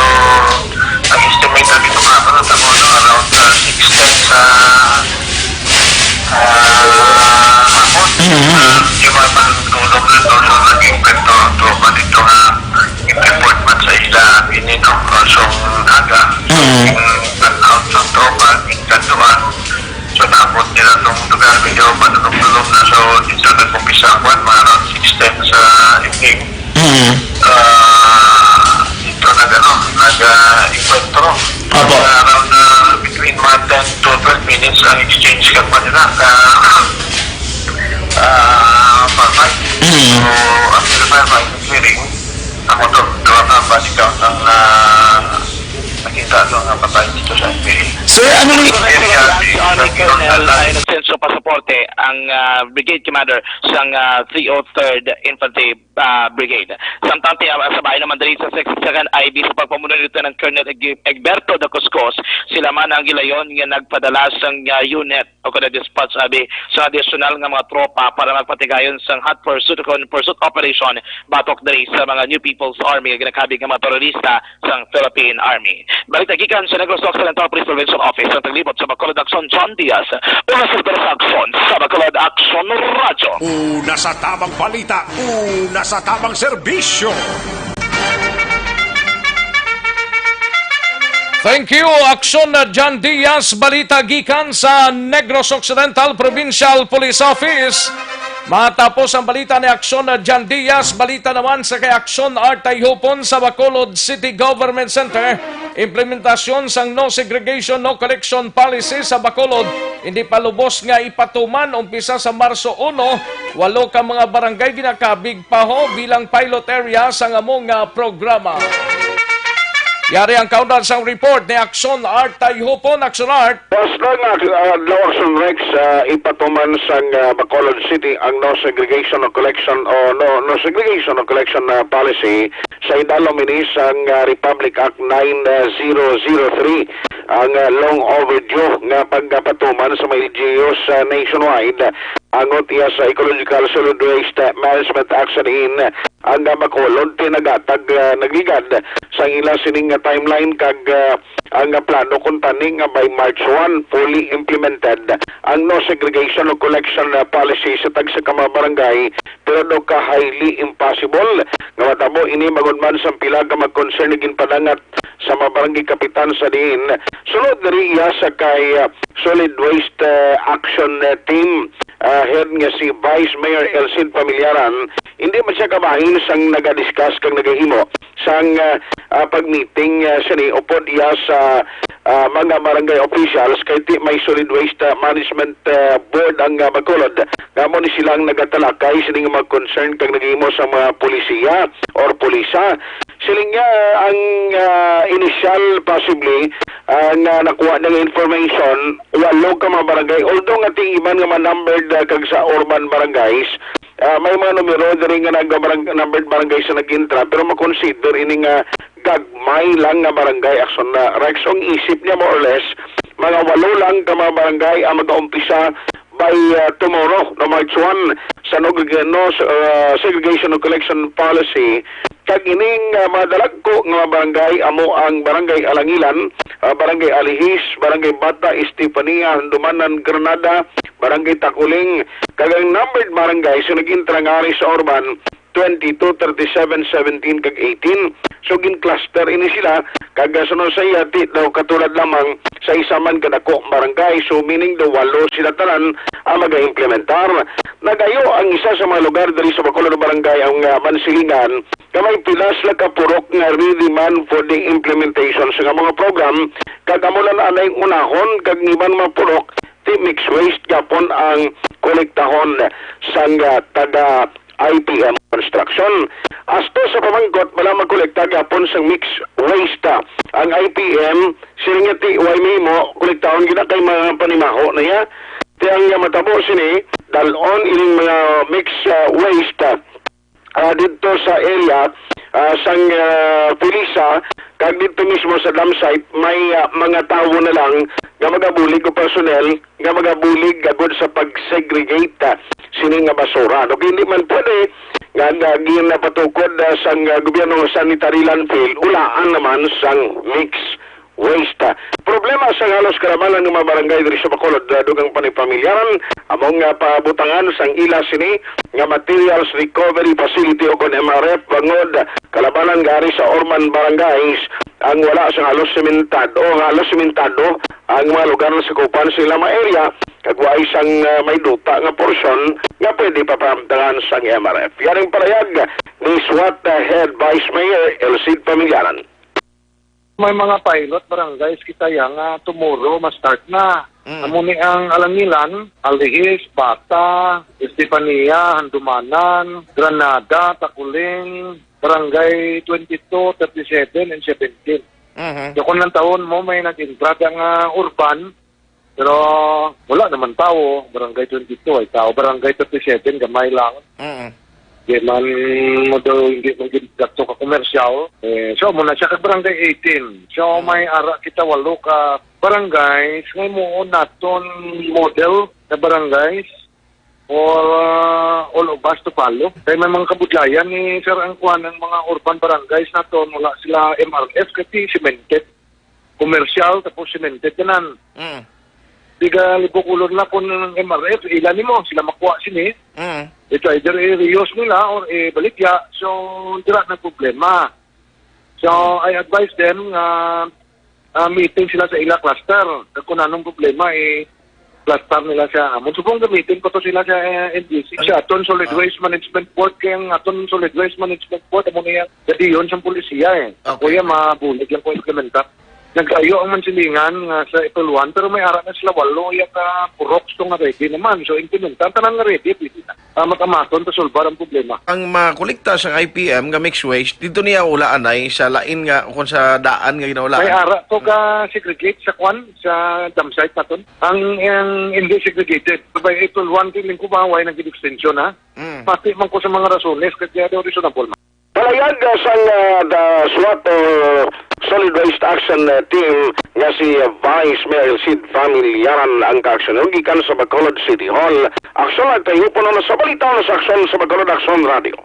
ang estimate na dito nga, ano, tamo, no, around, ah, six ten sa, ah, hapon. Mm. Ah, yung mga panulong na to, so, naging kwento ang tropa dito nga, yung report man sa isla, ini, no, also aga. Mm. Yung turnout sa tropa, yung kantuan. So, naabot nila tong lugar, medyo madulom-dulom na. So, dito nag-umpisa ang kwan, mga around six ten sa evening. Mm. Ah, dito nag, ano, nag, ah, enkwentro. Opo. Mga around, ah, between mga ten to twelve minutes ang exchange ka pa nila. Ka, ah, firefight. Mm. So, after the firefight, clearing, ako to, duha ka body count ang, ah, nakita to nga patay dito sa N P A. Sir, ano ni Area, Honor Colonel, ah, Inocencio Pasaporte, ang, ah, Brigade Commander sang, ah, three oh third Infantry, ah, Brigade. Samtang ti, ah, sa bahin naman diri sa Sixth Second I B sa pagpamuno ni Lieutenant Colonel Eg-, Egberto Dacuscos, sila man ang gilayon nga nagpadala sang, ah, unit o kada dispatch abi sa additional nga mga tropa para magpatigayon sang hot pursuit o kon pursuit operation batok diri sa mga New People's Army nga ginakabig nga mga terorista sang Philippine Army. Balita gikan sa Negros Occidental Police Provincial Office, ang taglibot sa Bacolod Aksyon, John Diaz. Una sa Aksyon, sa Bacolod Aksyon Radyo. Una sa tamang balita, una sa tamang serbisyo. Thank you, Aksyon John Diaz. Balita gikan sa Negros Occidental Provincial Police Office. Matapos ang balita ni Aksyon John Diaz, balita naman sa kay Aksyon Art Tayhupon sa Bacolod City Government Center. Implementasyon sang no segregation, no collection policy sa Bacolod hindi pa lubos nga ipatuman. Umpisa sa Marso uno, walo ka mga barangay ginakabig pa ho bilang pilot area sang amo nga programa. Yari ang kaundan sang report ni Aksyon Art Tayhupon. Aksyon Art. Basta nga, ah, adlaw, Aksyon Rex, ah, ipatuman sang, ah, Bacolod City ang no segregation, no collection o no, no segregation, no collection, ah, policy sa idalom ini sang, ah, Republic Act nine zero zero three, ang, ah, long overdue nga pagpatuman sa mga L G Us, ah, nationwide, angot iya sa Ecological Solid Waste Management Act sa diin ang, ah, Bacolod ti nagatag, ah, nagligad sang ila sining nga timeline kag, ah, ang, ah, plano kuntani nga by March one, fully implemented ang no segregation o collection, ah, policy sa tagsa ka mga barangay, pero daw ka highly impossible nga matabo ini, bangod man sang pila ka mga concern nga ginpadangat sa mga barangay kapitan sa diin. Sunod diri iya sa kay, ah, Solid Waste, ah, Action, ah, Team, ah, head nga si Vice Mayor Elcid Familiaran, hindi man siya kabahin sang naga-discuss kag nagahimo sang, ah, ah, pag-meeting, ah, sini upod iya sa, ah, mga barangay officials, kay ti may Solid Waste, ah, Management, ah, Board ang, ah, Bacolod. Nga mo ni silang nagatalakay sining mga concern kag naghimo sa mga polisiya or pulisa. Siling niya ang, ah, initial possibly, ah, nga nakuha ng information, walo ka mga barangay. Although nga ti iban nga mga numbered, ah, kag sa urban barangays, ah, may mga numero diri nga nag-, barang-, numbered barangay sa nag-intra, pero makonsider ini nga gagmay lang nga barangay. Action na, Rexong isip niya, more or less, mga walo lang ka mga barangay ang mag-aumpisa by, ah, tomorrow, no, March one, sa no, no, uh, segregation of collection policy. Kag ining, ah, mga dalagko nga mga barangay, amo ang Barangay Alangilan, ah, Barangay Alihis, Barangay Bata Estefania, Handumanan, Granada, Barangay Takuling, kag ang numbered barangay sa nag-intra nga ari sa urban, twenty-two, thirty-seven, seventeen, kag eighteen. So, gin-cluster ini sila, kag, ah, sunod sa iya, ti daw katulad lamang sa isa man kadako barangay. So, meaning daw walo sila tanan ang mag-implementar. Nagayo ang isa sa mga lugar diri sa Bacolod Barangay, ang, ah, Mansilingan, nga may pila sila ka purok nga ready man for the implementation sa mga program, kag amo lang anay unahon, kag ang iban mga purok, ti mixed waste gapon ang kolektahon sang, ah, taga I P M Construction. Asto sa pamangkot, wala magkolekta gapon sang mixed waste, ah, ang I P M. Sila nga ti way mahimo, kolektahon gina kay mga panimaho na iya. Ti ang, ah, matabo sini, dalon ining mga mixed, ah, waste, ah, ah, didto sa area, ah, sang, ah, Felisa, kag didto mismo sa dump site, may, ah, mga tawo na lang nga magabulig o personnel nga magabulig agud sa pag-segregate, ah, sini nga basura. No, hindi man pwede nga, nga ginapatukod, ah, sang, ah, gobyerno nga sanitary landfill, ulaan naman sang mix waste. Problema sa halos kalabanan nga mga barangay diri sa Bacolod, ah, dugang panipamilyaran, among, ah, pabutangan sang ila sini nga materials recovery facility o kon M R F bangod kalabanan nga ari sa urban barangays ang wala sa halos sementado o halos sementado ang mga lugar sa kupan sa ilang mga area, kag waay sang, ah, may duta nga porsyon nga pwede papahamtangan sang M R F. Yaring palayag ni SWAT, ah, Head Vice Mayor Elcid Pamilyaran. May mga pilot barangays kita ya nga tomorrow ma-start na. Mm. Amo ni ang Alangilan, Alihis, Bata, Estefania, Handumanan, Granada, Takuling, Barangay twenty-two, thirty-seven, and seventeen. Mhm. So, kung lang taon mo, may nag-entrada nga urban, pero wala naman tawo, Barangay twenty-two ay tawo, Barangay thirty-seven, gamay lang. Mm. Di man mo daw, hindi man gid dato ka komersyal. Eh, so, muna siya kag Barangay eighteen. So, Mm. may ara kita walo ka barangays, nga himuon naton model na barangays for, uh, all of us to follow. Kay may mga kabudlayan ni Sir ang kuan, ang mga urban barangays naton, wala sila M R F kasi cemented. Komersyal, tapos cemented tanan. Mm. Di ka libok ulo na kung ang M R F, ila nimo, sila makuha sini. Mm. It's either i-reuse nila or ibaligya. So, dira na problema. So, I advise them nga, ah, meeting sila sa ila cluster. Kag kung anong problema, i-cluster nila sa amon. Subong gamitin ko to sila sa, eh, M D C. Ano? Sa aton Solid Ah. Waste Management Board, kay ang aton Solid Waste Management Board, amo na yan. Gadiyon sa polisiya, eh. Okay. Kuya, mabulig lang ko implementar. Nagayo ang Mansilingan nga sa April one, pero may ara na sila walo ya ka purok to nga ready naman. So, implementar, tanan nga ready, pwede na. Ah, mag-amaton, pasulbar ang problema. Ang makolekta sa I P M nga mixed waste, dito niya ulaanay sa lain nga, kung sa daan nga ginaulaan. May ara to ka segregate sa kwan, sa dump site naton. Ang, ang hindi segregated. By April one, feeling ko ba, way nag-extension, ha? Mm. Pati man ko sa mga rasones, kaya daw reasonable man. Palayag, ah, sang, ah, the SWAT o Solid Waste Action, ah, Team nga si, ah, Vice Mayor Sid Familyaran ang kaaksyon gikan sa Bacolod City Hall. Aksyon lang tayo, puno na sa balita, na sa aksyon sa Bacolod Aksyon Radio.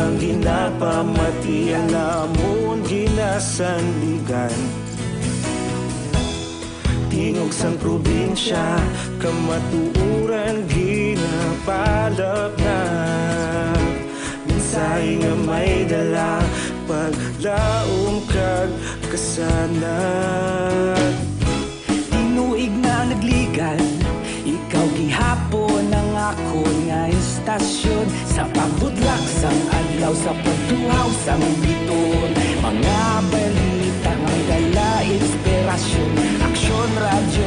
Ang ginapamatian namon ginasandigan, tingog sang probinsya, kamatuoran ginapalapnag. Mensahe nga may dala, paglaom kag kasanag. Tinuig na nagligad, ikaw gihapon ang akon nga istasyon. Sa pagbutlak sang adlaw, sa pagtuhaw sang bituon, mga balita nga may dala inspirasyon. Aksyon Radyo,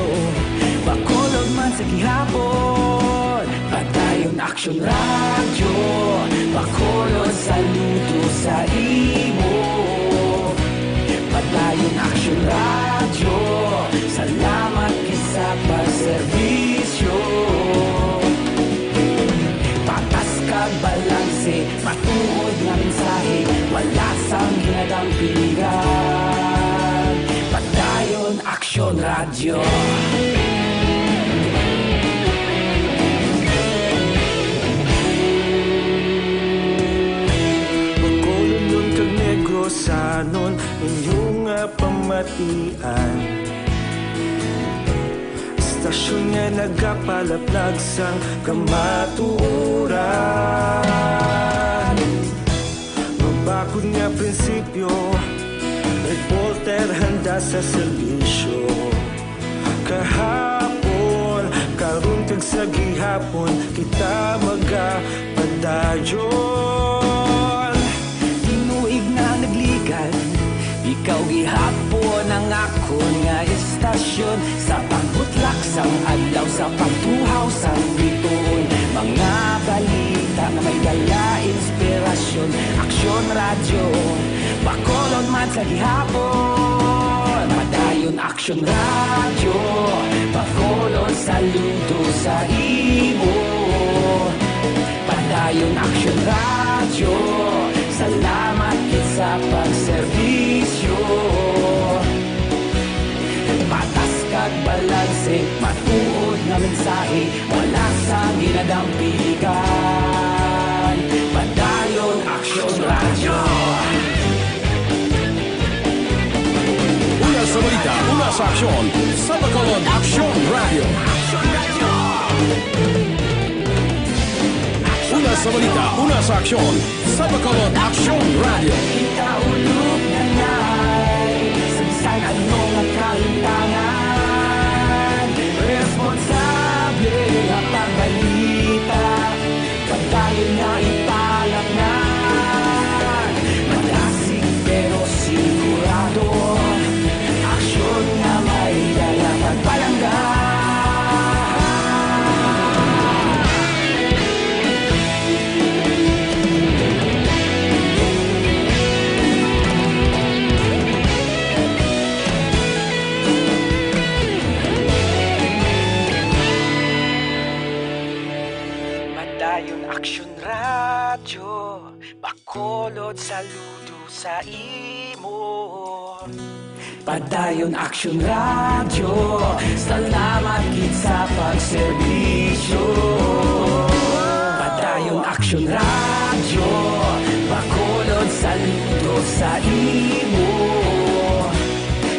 Bacolod man sa gihapon. Padayon Aksyon Radyo, Bacolod, saludo sa imo. Padayon Aksyon Radyo, salamat gid sa pagserbisyo. Patas kag balanse, matuod nga mensahe, wala sang ginadampigan. Padayon Aksyon Radyo. Bacolodnon kag Negrosanon, inyo nga pamatian. Istasyon nga nagapalaplag sang kamatuoran. Mabakod nga prinsipyo, reporter handa sa serbisyo. Kahapon, karon kag sa gihapon, kita magapadayon. Tinuig na nagligad, ikaw gihapon ang akon nga istasyon. Sa pagbutlak sang adlaw, sa pagtuhaw sang bituon, mga balita nga may dala inspirasyon. Aksyon Radyo, Bacolod man sa gihapon. Padayon Aksyon Radyo, Bacolod, saludo sa imo. Padayon Aksyon Radyo, salamat gid sa pagserbisyo. Patas kag balanse, matuod nga mensahe, wala sang ginadampigan. Padayon Aksyon Radyo. Una sa balita, una sa aksyon, sa Bacolod Aksyon Radyo. Una sa balita, una sa aksyon, sa Bacolod Aksyon Radyo. Kita ulog na nay, sa ano nga kalintangan, responsable nga pagbalita. Padayon nga ipalapngan, madasig pero sigurado, aksyon nga may dala pagpalangga. Padayon Aksyon Radyo, Bacolod, saludo sa imo. Padayon Aksyon Radyo, salamat gid sa pagserbisyo. Padayon Aksyon Radyo, Bacolod, saludo sa imo.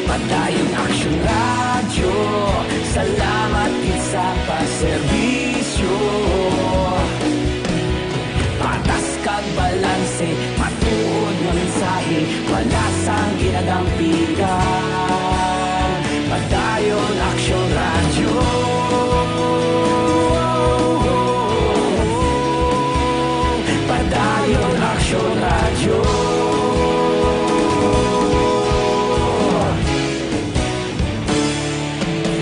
Padayon Aksyon Radyo, salamat gid sa pagserbisyo. Patas kag balanse, matuod nga mensahe, wala sang ginadampigan. Padayon Aksyon Radyo. Padayon Aksyon Radyo.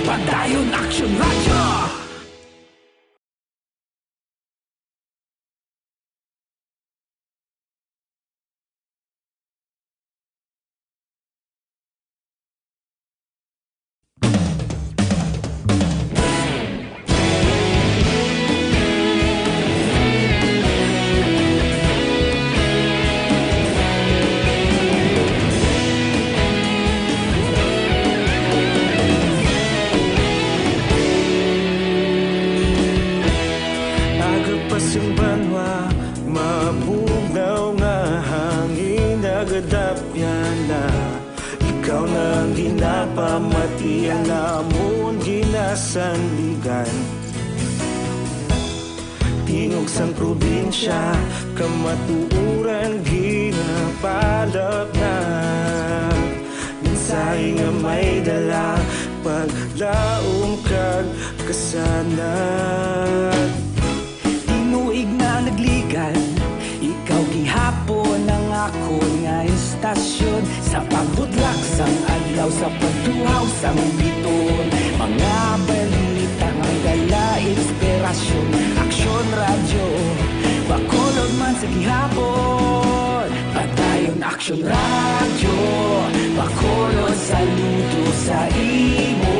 Padayon Aksyon Radyo. Kadapyana, ikaw na ang ginapamatian namon ginasandigan. Tingog sang probinsya, kamatuoran ginapalapnag. Mensahe nga may dala, paglaom kag kasanag. Tinuig na nagligad, ikaw gihapon ang akon nga istasyon. Sa pagbutlak sang adlaw, sa pagtuhaw sang biton, mga balita nga may dala inspirasyon. Aksyon Radyo, Bacolod man sa gihapon. Padayon Aksyon Radyo, Bacolod, saludo sa imo.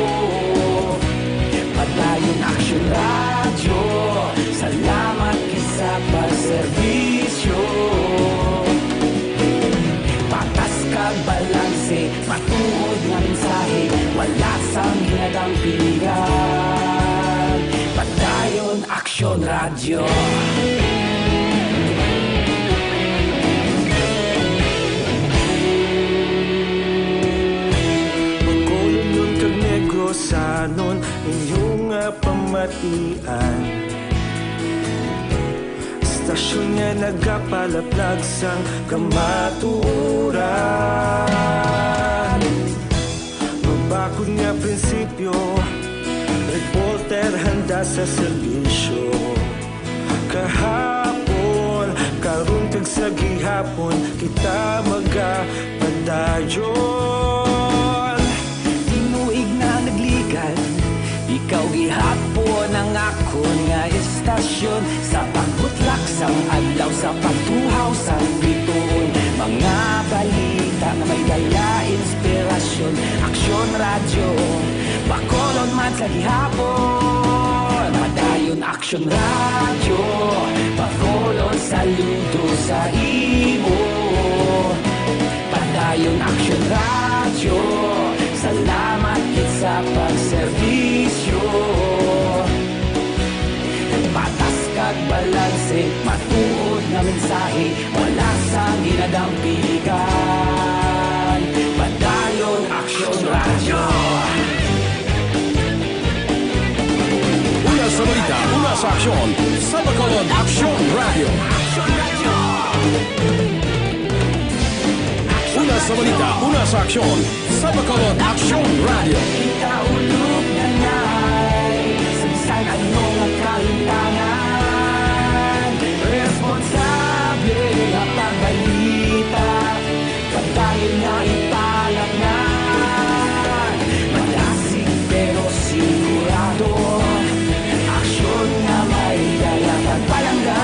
Padayon Aksyon Radyo, salamat gid sa pagserbisyo. Patas kag balanse, matuod nga mensahe, wala sang ginadampigan. Padayon Aksyon Radyo. Bacolodnon kag Negrosanon, inyo nga pamatian. Istasyon nga nagapalaplag sang kamatuoran. Mabakod nga prinsipyo, reporter handa sa serbisyo. Kahapon, karon kag sa gihapon, kita magapadayon. Tinuig na nagligad, ikaw gihapon ang akon nga istasyon. Sa pagbutlak sang adlaw, sa pagtuhaw sang bituon, mga balita nga may dala inspirasyon. Aksyon Radyo, Bacolod man sa gihapon. Padayon Aksyon Radyo, Bacolod, saludo sa imo. Padayon Aksyon Radyo, salamat gid sa pagserbisyo. Patas kag balanse, matuod nga mensahe, wala sang ginadampigan. Padayon Aksyon Radyo. Una sa balita, una sa aksyon, sa Bacolod Aksyon Radyo. Una sa balita, una sa aksyon, sa Bacolod Aksyon Radyo. Kita ulog na nay, sa bisan ano nga kahintangan, responsable nga pagbalita. Padayon nga ipalapngan, malasig pero sigurado. Aksyon nga may dala kag palangga.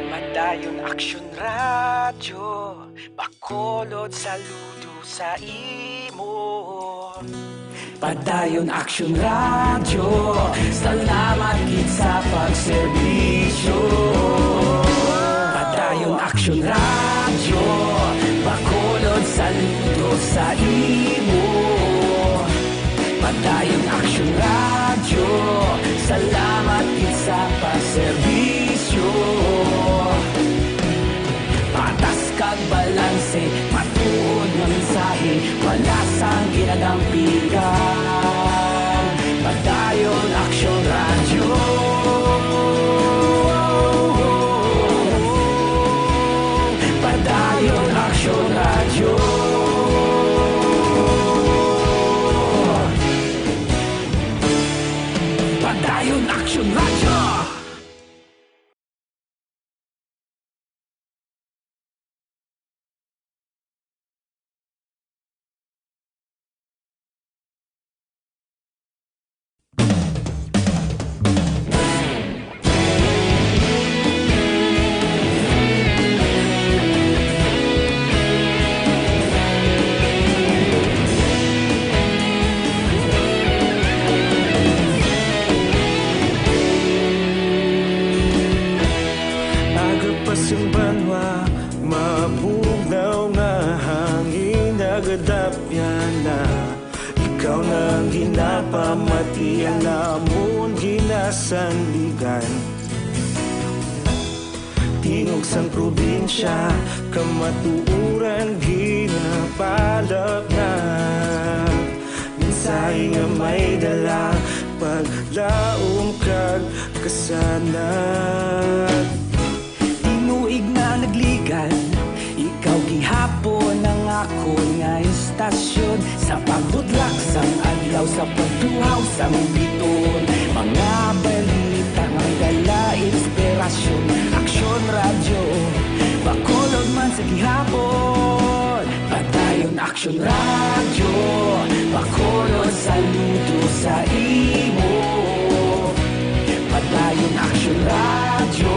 Padayon Aksyon Radyo, Bacolod, saludo sa imo. Padayon Aksyon Radyo, salamat gid sa pagserbisyo. Padayon Aksyon Radyo, Bacolod, saludo sa imo. Padayon Aksyon Radyo, salamat gid sa pagserbisyo. Patas kag balanse, matuod nga mensahe, wala sang ginadampigan. Padayon Aksyon Radyo. Sang banwa, mabugnaw nga hangin nagadapyan na. Ikaw na ang ginapamati, ang amon ginasandigan. Tingog sang probinsya, kamatuoran ginapalapnag. Mensahe nga may dala, paglaom kag kasanag. Tinuig na nagligad, ikaw gihapon ang akon nga istasyon. Sa pagbutlak sang adlaw, sa pagtuhaw sang bituon, mga balita nga may dala inspirasyon. Aksyon Radyo, Bacolod man sa gihapon. Padayon Aksyon Radyo, Bacolod, saludo sa imo. Padayon Aksyon Radyo,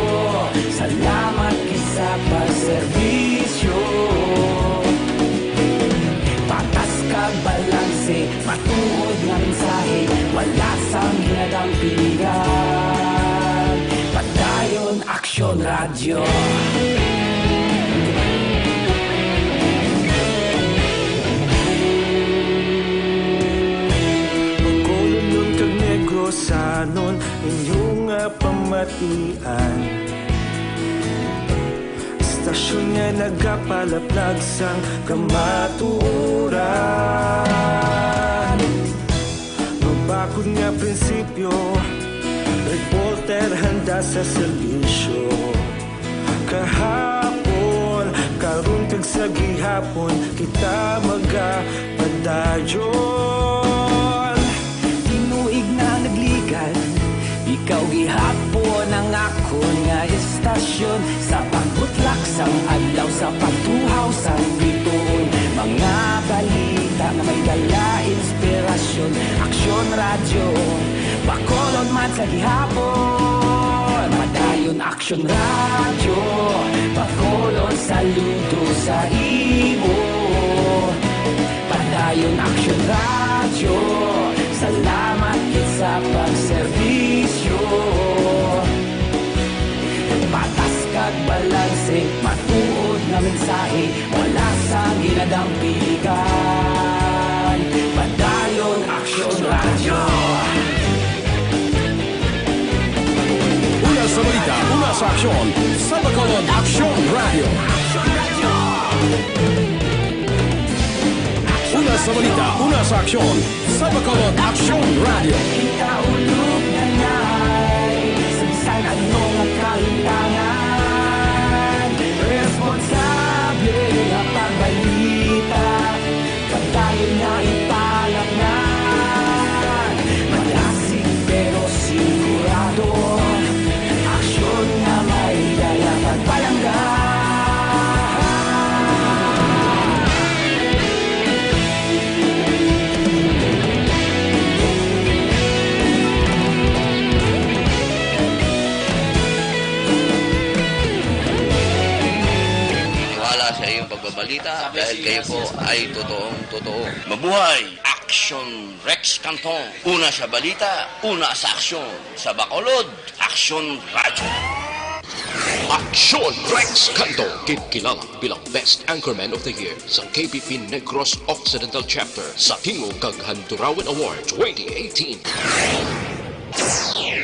salamat gid sa pagserbisyo. Patas kag balanse, matuod nga mensahe, wala sang ginadampingan. Padayon Aksyon Radyo. Bacolodnon kag Negrosanon, inyo nga pamatian. Istasyon nga nagapalaplag sang kamatuoran. Mabakod nga prinsipyo, reporter handa sa serbisyo. Kahapon, karon kag sa gihapon, kita magapadayon. Tinuig na nagligad, ikaw gihapon ang akon nga istasyon. Sa pagbutlak sang adlaw, sa pagtuhaw sang bituon, mga balita nga may dala inspirasyon. Aksyon Radyo, Bacolod man sa gihapon. Padayon Aksyon Radyo, Bacolod, saludo sa imo. Padayon Aksyon Radyo, salamat gid sa pagserbisyo. Patas kag balanse, matuod nga mensahe, wala sang ginadampingan. Padayon Aksyon Radyo. Una sa balita, una sa aksyon, sa Bacolod Aksyon Radyo. Una sa balita, una sa aksyon, sa Bacolod Aksyon Radyo. Kita ulog na nay, sa bisan ano nga kalintangan, responsable nga pagbalita, padayon nga ipalapngan. Malasig pero sigurado, aksyon nga may dala pagpalangga. Maniwala sa iyong pagbabalita dahil kayo po ay totoong totoo. Mabuhay! Aksyon Rex Canton. Una sa balita, una sa aksyon. Sa Bacolod, Aksyon Radyo. Aksyon Rex Canton, kinkilala bilang Best Anchorman of the Year sa K P P Negros Occidental Chapter sa Tingog kag Handurawan Award twenty eighteen.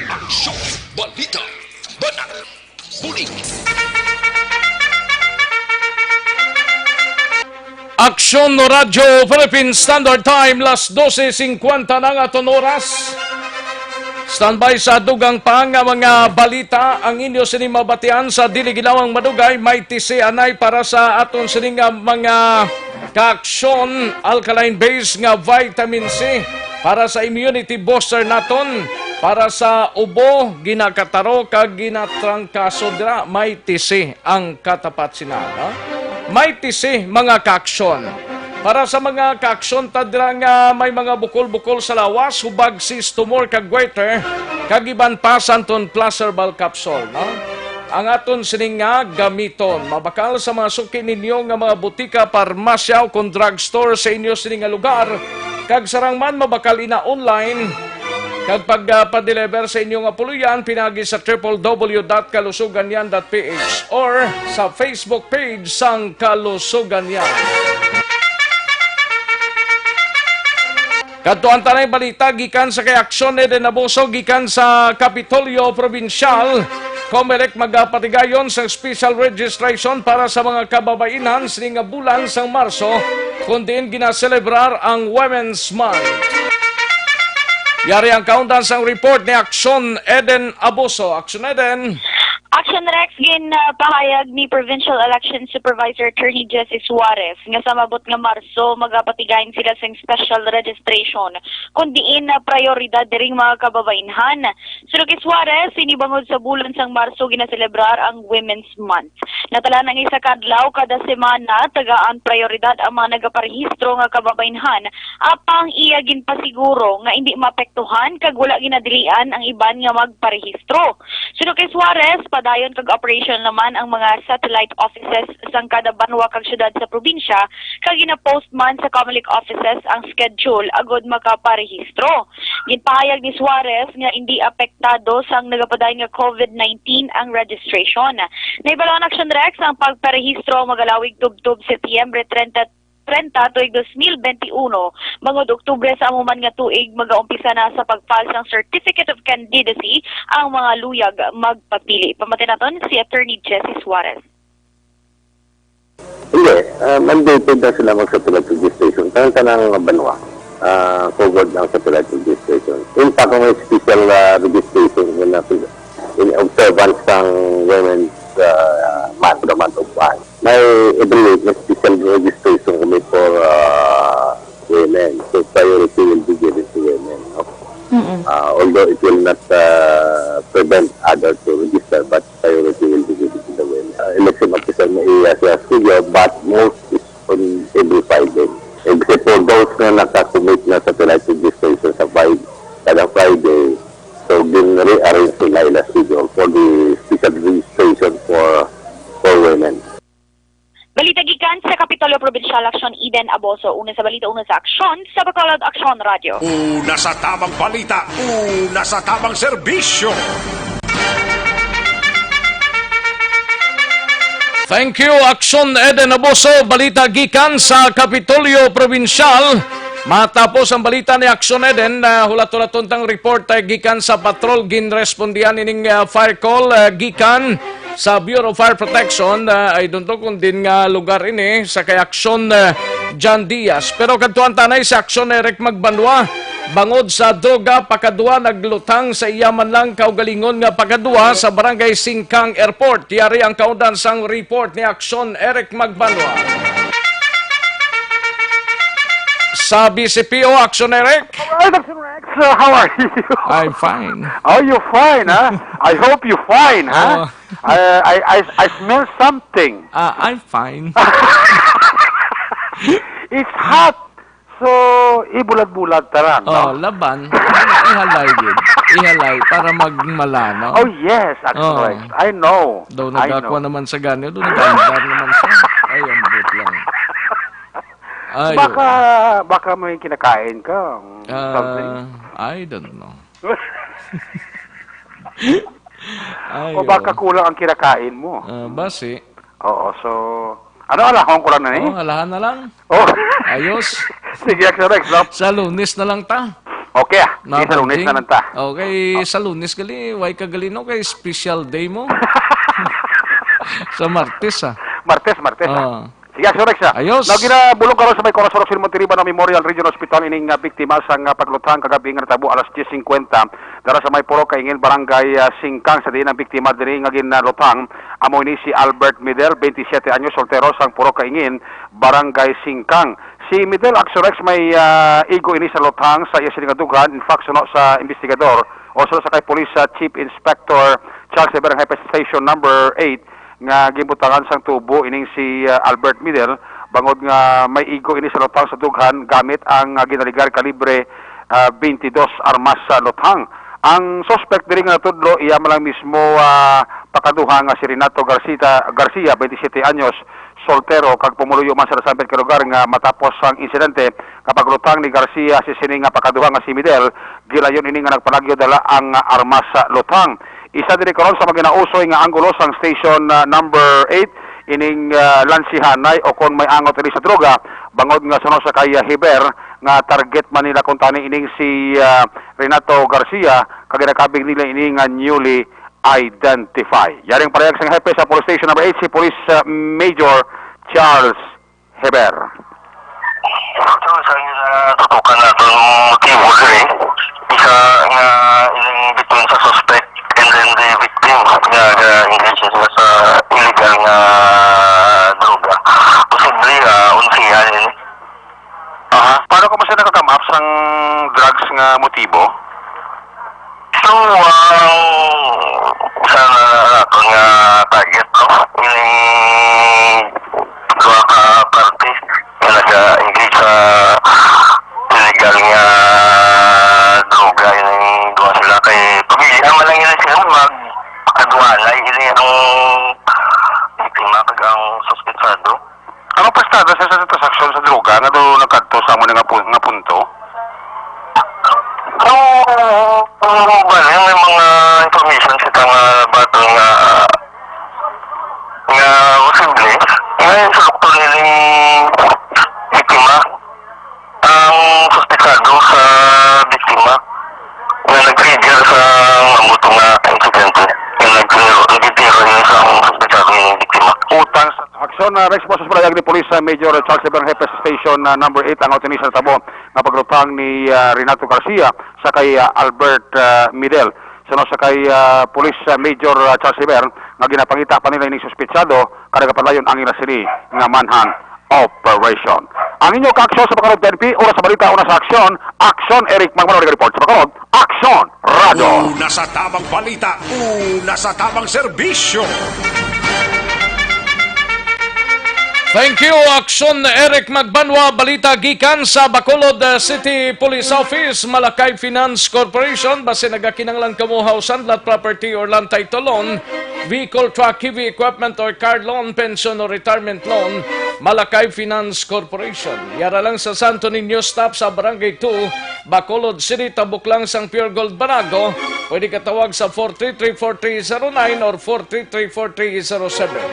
Aksyon, balita, banat, bulig. Aksyon no Radyo Philippine Standard Time, las dose singkwenta na ang aton oras. Standby sa dugang pa nga mga balita ang inyo sini mabatian sa dili ginawang madugay. May tisi anay para sa aton sini nga mga kaaksyon, alkaline base nga vitamin C para sa immunity booster naton, para sa ubo, ginakataro kag ginatrangkaso dira. May tisi ang katapat sina, no? May tisi, mga kaaksyon. Para sa mga kaaksyon ta dira nga may mga bukol-bukol sa lawas, hubag cyst, tumor kag goiter, kag iban pa, Santon Plus Herbal Capsule, no? Ang aton sining nga gamiton, mabakal sa mga suki ninyo nga mga butika, parmasya, o kon drugstore sa inyo sining nga lugar, kag sarang man mabakal ina online. Kag pag, ah, pa-deliver sa inyo nga puloy-an, pinagi sa triple W dot kalusuganyan dot P H or sa Facebook page sang Kalusuganyan. Kadtuan ta nay balita gikan sa kay Aksyon Eden Abuso gikan sa Kapitolyo Probinsyal. Comelec magapatigayon sang special registration para sa mga kababainhan sini nga bulan sang Marso, kun diin ginaselebrar ang Women's Month. Yari ang kaundan sang report ni Aksyon Eden Abuso. Aksyon Eden. Action Rex, ginpahayag ni Provincial Election Supervisor Attorney Jesse Suarez nga sa maabot nga Marso magapatigayon sila sing special registration, kun diin na prioridad diring mga kababainhan. Suno kay Suarez, ini bangod sa bulan sang Marso ginaselebrar ang Women's Month. Natala na nga isa ka adlaw kada semana, tagaan prioridad ang mga nagaparehistro nga kababainhan, apang iya ginpasiguro nga indi maapektuhan kag wala ginadilian ang iban nga magparehistro. Suno kay Suarez, padayon kag operational naman ang mga satellite offices sang kada banwa kag syudad sa probinsya, kag gina-post man sa Comelec offices ang schedule agud makaparehistro. Ginpahayag ni Suarez nga indi apektado sang nagapadayon nga COVID nineteen ang registration. Nahibaluan, Action Rex, ang pagparehistro magalawig tubtob Setyembre treinta, treinta tuig dos mil benti uno, bangod Oktubre sa amo man nga tuig magaumpisa na sa pag-file sang Certificate of Candidacy ang mga luyag magpapili. Pamati naton si Attorney Jesse Suarez. Hindi, ah, mandated na sila mag-satellite registration. Tanang-tanang nga banwa, ah, covered ang satellite registration. In fact, may special, ah, registration nga na in observance sang Women's, ah, Month, the month of May every week, may special registration kami for, ah, women. So, priority will be given to women, no? Mm-mm. Ah, although it will not, ah, prevent other to register, but priority will be given to the women. Ah, election officer may iya siya studio, but most is on every Friday. Except for those nga nakakumit na sa satellite registration sa Friday, kada Friday, so gin-rearrange nila ila schedule for the special registration for, for women. Balita gikan sa Kapitolyo Probinsyal, Aksyon Eden Abuso. Una sa balita, una sa aksyon, sa Bacolod Aksyon Radyo. Una sa tamang balita, una sa tamang serbisyo. Thank you, Aksyon Eden Abuso. Balita gikan sa Kapitolyo Probinsyal. Matapos ang balita ni Aksyon Eden, ah, hulat-hulaton tang report, ah, gikan sa patrol. Ginrespondihan ining, ah, fire call, ah, gikan sa Bureau of Fire Protection, ah, I don't know kung din nga lugar ini sa kay Aksyon, ah, John Diaz. Pero kadtuan tanay si Aksyon Eric Magbanwa, bangod sa droga, pakadwa naglutang sa iya man lang kaugalingon nga pakadwa sa Barangay Singkang Airport. Yari ang kaundan sang report ni Aksyon Eric Magbanwa. Sa B C P O, Aksyon Eric. Alright, Action Rex, uh, how are you? I'm fine. Oh, you're fine, huh? I hope you're fine, huh? Oh. I, I, I, I smell something. Ah, I'm fine. It's hot. So, ibulad-bulad taran, Oh, no? Laban. Ihalay gid. Ihalay para magmala, no? Oh, yes, Action Oh. Rex. I know. Daw I nagakwa know. naman sa ganyo, daw nag-andar naman siya. Ay, ambot lang. Ay, Baka, oo. baka may kinakain ka, um, Ah, something. I don't know. Ay, O baka oo. kulang ang kinakain mo. Ah, basi. Oo, so, ano, alahon ko lang na ni? Oh, alahan na lang. Oh. Ayos. Sige, Action Rex, no? Sa Lunes na lang ta. Okay, ah. Sige, sa Lunes na lang ta. Okay, sa Lunes gali, why ka gali, no? Kay special day mo. Sa Martes, ah. Martes, Martes, ah. Ah. Sige, Action Rex, ah. Ayos. Now, ginabulong karon sa may Corazon Roxil Montiriba na Memorial Regional Hospital ining, ah, biktima sang, ah, pagluthang kagabi nga natabo alas diyes singkwenta. Dara sa may Purok Kaingin, Barangay, ah, Singkang, sa diin ang biktima diri nga ginluthang amo ini si Albert Midel, twenty-seven anyos, soltero, sang Purok Kaingin, Barangay Singkang. Si Midel, Action Rex, may, ah, igo ini sa luthang sa iya sini nga dughan. In fact, suno sa investigador o suno sa kay Police, ah, Chief Inspector Charles Ever, ang High Station number eight, nga ginbutangan sang tubo ining si, ah, Albert Midel, bangod nga may igo ini sa luthang sa dughan gamit ang, ah, ginaligar kalibre, ah, twenty-two armas sa luthang. Ang suspect diri nga natudlo, iya man lang mismo, ah, pakaduha nga si Renato Garcia, Garcia, twenty-siyete anyos, soltero, kag pumuluyo man sa nasambit nga lugar nga matapos ang insidente nga paglutang ni Garcia si sini nga pakaduha nga si Midel, gilayon ini nga nagpanagyo dala ang armas sa lutang. Isa diri karon sa mga ginausoy nga anggulo sang station, ah, number eight, ining, ah, lansihanay o kon may angot ini sa droga, bangod nga suno sa kay, ah, Heber nga target man nila kuntani ining si, ah, Renato Garcia, kag ginakabig nila ini nga newly identified. Yari ang pahayag sang hepe sa Police Station Number eight, si Police, ah, Major Charles Heber. So, sa ila tutukan nato ang motibo diri, isa nga ining between sa suspect and then the victim nga, nga engage sila sa illegal nga droga. Posible, ah, unsihan ini. Aha. Paano ka mo siya nakaka-come up sang drugs nga motibo? So, ang isa na nato nga target, no? Ining duha ka parte nga naga-engage sa illegal nga droga, ining duha sila kay pamilya man lang yun sila mag pakaduhanay ini ang biktima kag ang suspetsado. Ano pa estado sa, sa transaksyon sa droga nga daw nagkadto sa amo ni nga pu-, nga punto? So, bali, may mga information kita nga bato nga, nga posible nga insulukton nining biktima ang suspetsado sa biktima nga nag-trigger sa mabuto nga insidente. Nga nagtiro, nagtiro niya sa ang suspetsado nga biktima. Utang sa aksyon na response sa palayag ni Police, ah, Major Charles Ibarra, hepe sa station, ah, number eight, ang authorities sa tabo nga paglutang ni, ah, Renato Garcia sa kay, ah, Albert, ah, Midel. Suno sa kay, ah, Police, ah, Major, ah, Charles Iber, nga ginapangita pa nila ining suspetsado, kada kapadayon ang ila sini nga manhunt operation. Ang inyo kaaksyon sa Bacolod T N P, oras sa balita, una sa aksyon, aksyon, Eric Magmano, report sa Bacolod, aksyon, radyo. Una sa tamang balita, una sa tamang serbisyo. Thank you, Aksyon Eric Magbanwa. Balita gikan sa Bacolod, uh, City Police Office, Malacay Finance Corporation, basi nagakinahanglan kamo house and lot property or land title loan, vehicle, truck, heavy equipment or car loan, pension or retirement loan, Malacay Finance Corporation. Yara lang sa Santo Niño Stop sa Barangay two, Bacolod City, tabok lang sang Pure Gold Banago. Pwede ka tawag sa four three three four three zero nine or four three three four three zero seven.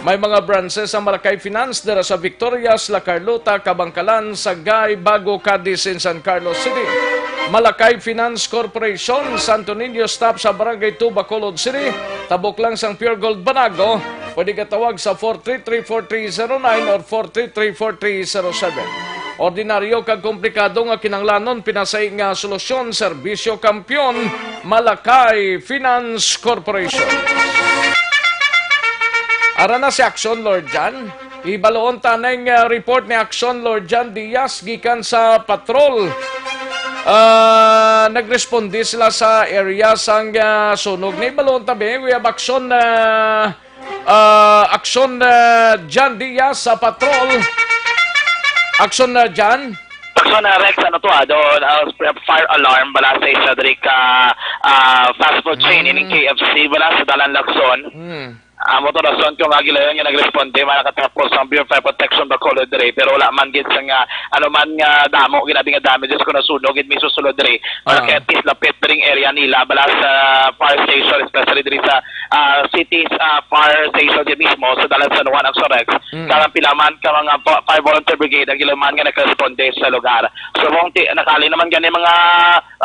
May mga branches ang Malacay Finance dira sa Victorias, La Carlota, Kabankalan, Sagay, Bago, Cadiz, and San Carlos City. Malacay Finance Corporation, Santo Niño Stop sa Barangay two, Bacolod City. Tabok lang sang Pure Gold Banago. Pwede ka tawag sa four three three four three zero nine or four three three four three zero seven. Ordinaryo kag komplikado nga kinahanglanon, pinasay nga solusyon, serbisyo kampiyon, Malacay Finance Corporation. Ara na si Action Lord Jan. Ibaloon ta ning, uh, report ni Action Lord Jan Diaz gikan sa patrol. Ah, nagresponde sila sa area sang, ah, sunog. Naibaloon ta, be. We have Action, ah, ah, Action, ah, Jan Diaz sa patrol. Action, ah, Jan. Action, ah, Rex, ano to, ah, doon, ah, fire alarm, bala sa isa diri ka, ah, fast food chain, Mm. ining K F C, bala sa Dalan Lacson. Mm. Ah, amo to rason kung nga gilayon nga nagresponde, man nakatapos ang Bureau of Fire Protection Bacolod diri, pero wala man gid sa nga, ano man nga damo, ginabi nga damages kung nasunog gid mismo sulod diri. Wala Ah. kay at least lapit diri ang area nila, bala sa fire station, especially diri sa, ah, city's, ah, fire station gid mismo, sa Dalan San Juan, Action Rex. Mm. Kaya pila man ka mga pa-, fire volunteer brigade ang gilaman nga nagresponde sa lugar. So, kung ti-, nakali naman gani mga,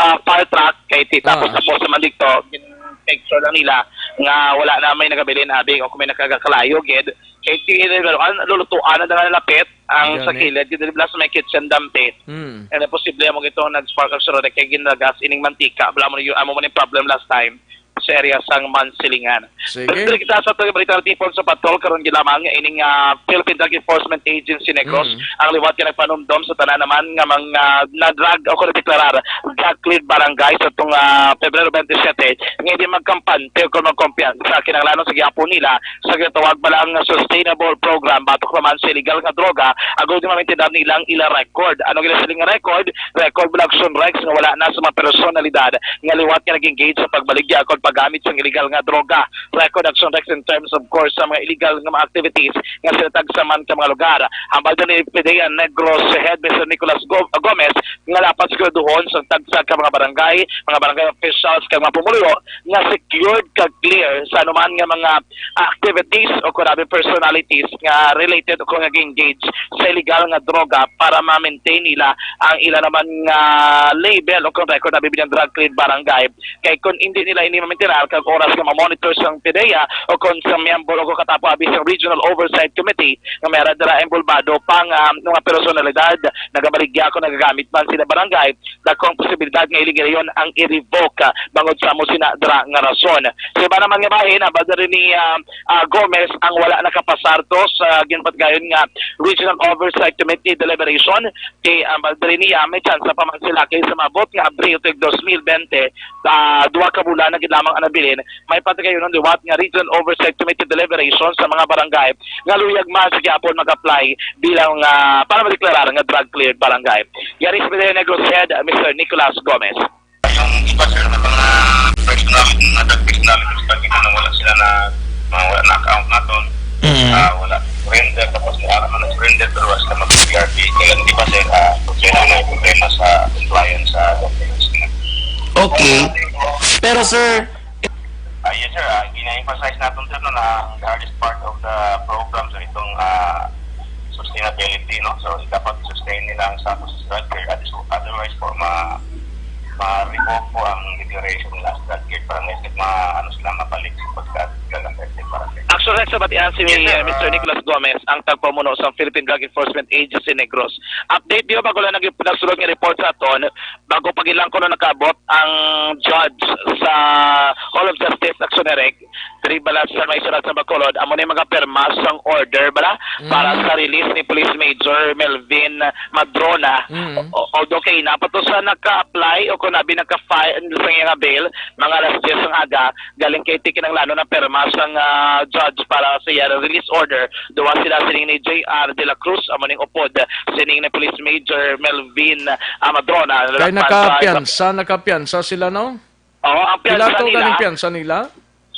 ah, fire truck, kay ti-, tapos, Ah. tapos naman dito, gin-, picture lang nila nga wala na may nagabilin abi o kung may nakakalayo gid. Kay ti-, ano, lulutuan na nga nalapit ang sa Gani. kilid, gid, bala sa may kitchen dampi. Mm. And then, posible mo gito nag-spark ang sunog kay ginlagas ining mantika. Bala mo yung, amo man yung problem last time. sa area sang Mansilingan. Sige. Pero diri kita sa tuloy balita, Tipon, sa patrol karon gid lamang nga ining, ah, Philippine Drug Enforcement Agency Negros Mm. ang liwat nga nagpanumdom sa tanan naman nga mga na-drug o kung deklarar drug cleared barangay sa tong, ah, Pebrero twenty-seven nga hindi magkampante o kung magkumpiyansa. Kinahanglanon sa gihapon nila sa ginatawag bala nga sustainable program batok naman sa illegal nga droga, agod di mamintinar nilang ila record. Ano gina siling nga record? Record bala, Action Rex, nga wala na sa mga personalidad nga liwat nga nag-engage sa pagbaligya o paggamit sang illegal nga droga. Record, Action Rex, in terms, of course, sa mga illegal nga mga activities nga sinatag sa man ka mga lugar. Hambal din ni PDEA Negros Head Mister Nicolas Go- Gomez nga dapat siguraduhon sa tagsa ka mga barangay, mga barangay officials, kag mga pumuluyo nga secured kag clear sa anuman nga mga activities o kung ano, personalities nga related o kung nag-engage sa illegal nga droga para ma-maintain nila ang ila naman nga label o kung record na bibigyan drug cleared barangay. Kay kung hindi nila ini mamintinar, kag oras nga ma-monitor sang PDEA o kung sa miyembro o kung katapo abi sang Regional Oversight Committee nga may ara dira involbado pa nga mga personalidad, nagabaligya kung nagagamit man sila barangay, dako ang posibilidad nga illegal yon ang i-revoke, ah, bangod sa amo sina dira nga rason. Sa iba naman nga bahin, hambal diri ni, ah, ah, Gomez, ang wala nakapasar to sa ginpatigayon nga Regional Oversight Committee deliberation, kay hambal diri niya may tsansa pa man sila kay sa maabot nga Abril tuig dos mil bente, ah, duha ka bulan na gid lamang ang nabilin, may patigayonon liwat nga Regional Oversight Committee deliberation sa mga barangay nga luyag man sa gihapon mag-apply bilang, ah, para madeklarar nga drug cleared barangay. Yari sa Negros Head, Mister Nicolas Gomez. Yung iba, sir, na mga personal, na drug personalities pa kita na wala sila na, mga wala na account naton. Mm. Ah, wala surrender, tapos may araw na surrender, pero wala sila mag-P R P. Kaya hindi pa, sir, ah, problema na yung problema sa compliance sa documents nila. Okay. Pero, sir, Ah, yes, sir. Ah, gina-emphasize natin, sir, no, na ang hardest part of the program, sir, itong, ah, sustainability, no? So, dapat sustain nila ang status as drug clear. At so, otherwise po, ma, ma-revoke po ang declaration nila as drug clear para may ma, ano sila, mabalik sa pagka-drug affected para sa Actually, sa batian si Yes, sir. Ah, Mister Nicolas Gomez, ang tagpamuno sa Philippine Drug Enforcement Agency Negros. Update niyo bago lang nag-, nagsulod nga report sa aton, bago pa gid lang kuno nakaabot ang judge sa Hall of Justice, Action Direct, diri bala sa may syudad sa Bacolod, amo ni mga pirma sang order bala para Mm. sa release ni Police Major Melvin Madrona. Mm. O, although kay na pa to sa naka-apply o kung abi naka-file sa iyang bail, mga alas diyes sang aga, galing kay ti kinahanglanon ang pirma sang, ah, judge para sa iya release order. Duha sila sining ni J R de la Cruz, amo ning upod sining ni Police Major Melvin, ah, Madrona. Kay nalakpan sa nakapiyansa, nakapiyansa sila, no? Oo, ang Pila piyansa to nila, ganing piyansa nila?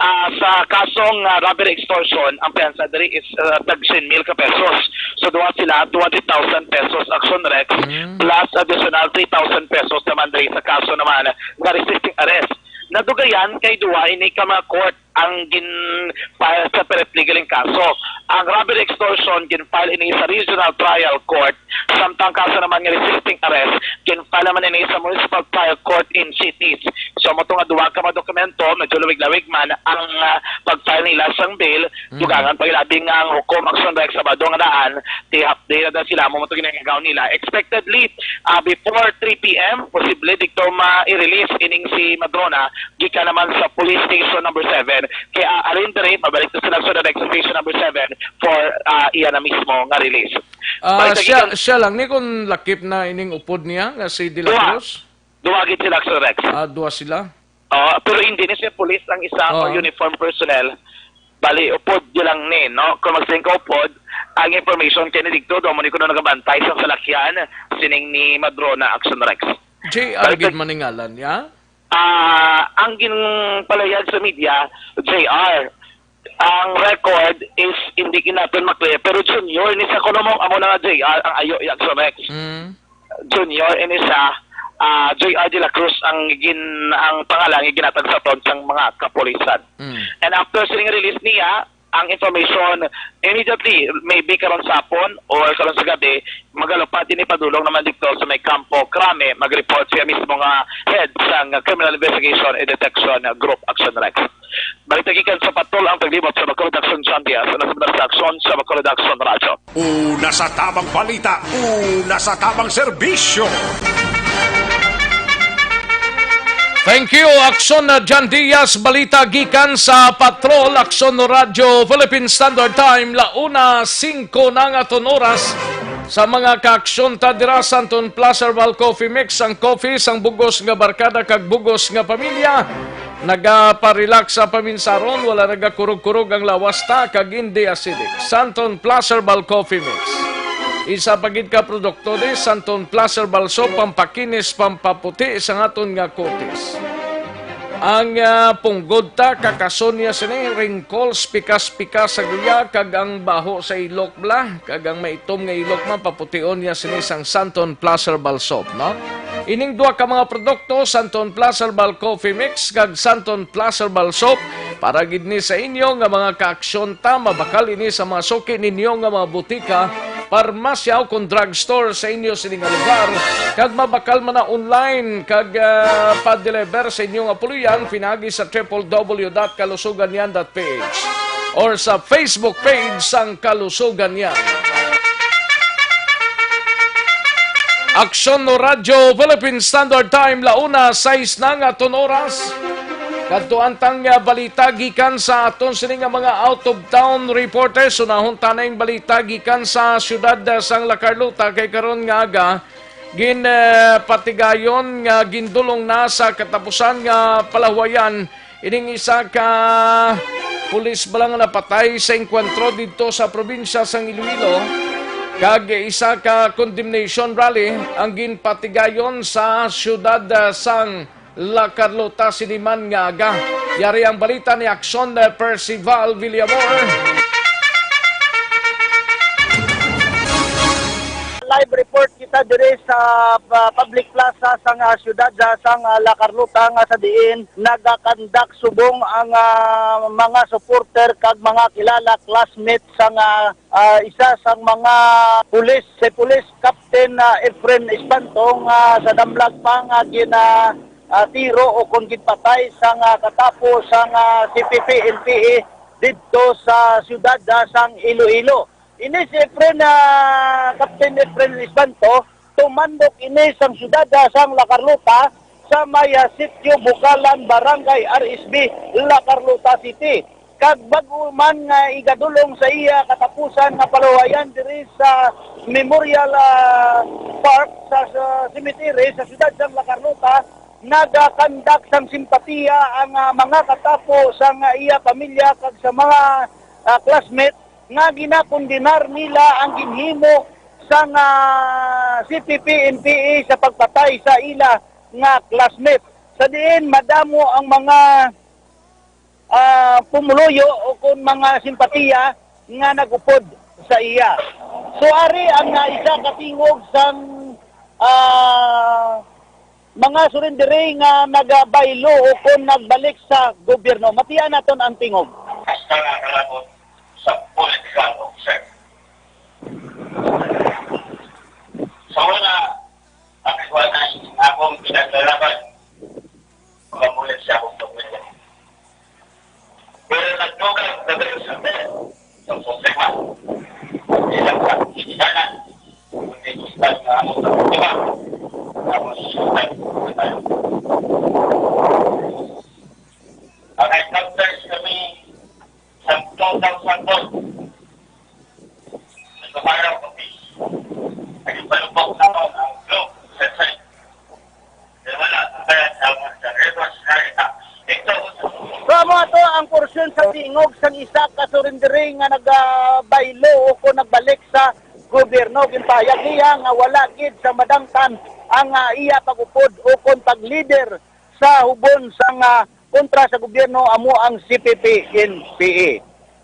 Ah, sa kasong, ah, robbery extortion, ang piyansa diri is, ah, tag cien mil ka pesos. So, duha sila, two hundred thousand pesos, Action Rex, Mm. plus additional three thousand pesos naman diri sa kaso naman nga resisting arrest. Nadugayan kay duha ini ka mga court ang gin-file sa Perep Legal ing kaso. Ang robbery extortion, gin-file ini sa Regional Trial Court, samtang kaso naman nga resisting arrest, gin-file naman ini sa Municipal Trial Court in Sitges. So, amo to nga duha ka mga dokumento, medyo lawig-lawig man ang, ah, pag-file nila sang bail, Mm. dugangan pa ilabi nga ang hukom, Action Rex, Sabado nga daan, ti half day na daw sila, amo to ginagaw nila. Expectedly, ah, before three P M, posible dito ma-release ining si Madrona gikan naman sa Police Station Number Seven. Kaya, ah, alin diri, pabalik na sila sa direct sa Station Number Seven for, ah, iya na mismo nga release. Ah, Balik na siya, gikan siya lang ni kung lakip na ining upod niya nga si De La Duha. Cruz? Duha gid sila, Sir Rex. Ah, duha sila? Ah, pero hindi ni siya pulis ang isa o Oo. uniform personnel. Bali, upod di lang ni, no? Kung magsiling ka upod, ang information kay ni dito, do mo ni kuno nagabantay sa salakyan, sining ni Madrona, Action Rex. J R Balik gid na man ning ngalan niya? Ah, ang ginpalayag sa media, J R. Ang record is hindi gid naton ma-clear, pero junior ni sa kuno mo, amo na nga J R ang ayo, Action Rex. Mm. Junior ini sa, ah, J R de la Cruz ang gin-, ang pangalan nga ginatag sa aton sang mga kapulisan. Mm. And after sining release niya, ang information immediately, maybe karon sa hapon or karon sa gabi, magalupad ini padulong naman dito sa may Campo Crame, mag-report siya mismo nga head sang Criminal Investigation and Detection Group, Action Rex. Balita gikan sa Patrol ang Taglibot sa Bacolod, Action John Diaz, nasa sa Action sa Bacolod Action Radyo. Una sa tamang balita, una sa tamang serbisyo. Thank you, Aksyon na John Diaz. Balita gikan sa Patrol, Aksyon Radyo Philippine Standard Time, la una singko na nga aton oras. Sa mga kaaksyon ta dira, Santon Plus Herbal Coffee Mix, ang coffee sang bugos nga barkada kag bugos nga pamilya. Nagaparelax sa paminsaron, wala nagakurog-kurog ang lawas ta, kag hindi acidic. Santon Plus Herbal Coffee Mix. Isa pa gid ka produkto ni Santon Plus Herbal Soap, pampakinis, pampaputi sa aton nga kutis. Ang, ah, punggod ta, kakason niya sini, wrinkles, pikas-pikas sa guya, kag ang baho sa ilok bala, kag ang maitom nga ilok man, papution niya sini sang Santon Plus Herbal Soap, no? Ining duha ka mga produkto, Santon Plus Herbal Coffee Mix kag Santon Plus Herbal Soap, para gid ni sa inyo nga mga kaaksyon ta, mabakal ini sa mga suki ninyo nga mga butika, parmasya o kon drugstore sa inyo sini nga lugar, kag mabakal man na online kag, ah, pa-deliver sa inyo nga puloy-an pinaagi sa triple W dot kalusugan yan dot P H or sa Facebook page sang Kalusugan Yan. Aksyon no Radyo Philippine Standard Time, la una sais na nga aton oras. Kadtuan tang, ah, balita gikan sa aton sini nga mga out of town reporters. Unahon ta na ing balita gikan sa siyudad, ah, sang La Carlota, kay karon nga aga gin, ah, patigayon nga gindulong na sa katapusan nga palahuwayan ining isa ka pulis bala nga napatay sa engkwentro didto sa probinsya sang Iloilo, kag isa ka condemnation rally ang ginpatigayon sa siyudad, ah, sang La Carlota sini man nga aga. Yari ang balita ni Aksyon, eh, Percival Villamor. Live report kita diri sa, ah, public plaza sang, ah, siyudad, ah, sang, ah, La Carlota, nga sa diin nagakandak subong ang, ah, mga supporter kag mga kilala, classmates sang, ah, ah, isa sang mga pulis, si Police Captain, ah, Efren Espanto, nga sa damlag pa nga gina, ah, tiro o kon ginpatay sang, ah, katapo sang, ah, C P P N P A didto sa siyudad, ah, sang Iloilo. Ini si Efren, ah, Captain Efren Espanto, tumandok ini sang siyudad, ah, sang La Carlota, sa may, ah, Sitio Bukalan, Barangay R S B, La Carlota City. Kag bag-o man nga igadulong sa iya katapusan nga paluwayan diri sa Memorial, ah, Park sa, sa cemetery sa siyudad sang La Carlota, nagakandak sang simpatiya ang, ah, mga katapo sang, ah, iya pamilya kag sa mga, ah, classmate nga ginakondenar nila ang ginhimo sang, ah, C P P N P A sa pagpatay sa ila nga classmate. Sa diin madamo ang mga, ah, pumuluyo o kon mga simpatiya nga nag-upod sa iya. So, ari ang, ah, isa ka tingog sang, ah, mga surrendery nga nagabaylo o kon nagbalik sa gobyerno. Matian naton ang tingog. Hasta nga kalabot sa political officer. Sa una, ang ikuan na akong pinaglalaban, makamulit siya akong pamilya. Pero nagdugang na tayo sa sa problema. Ilang sa kinihanan, kundi kita nga ang sa problema. Tapos, tayo. Ang headquarters kami sa two thousand four. Nagpaparaw kami. Nagpalubok naman ang globe sa site. Kaya wala, kaya tama sa reverse na ito. Ito, So, amo ato ang porsyon sa tingog sang isa ka surrendery nga nagabaylo o kon nagbalik sa gobyerno. Ginpahayag niya nga wala gid sa madangtan ang, ah, iya pag-upod o kon pag-leader sa hubon sang, ah, kontra sa gobyerno, amo ang C P P N P A.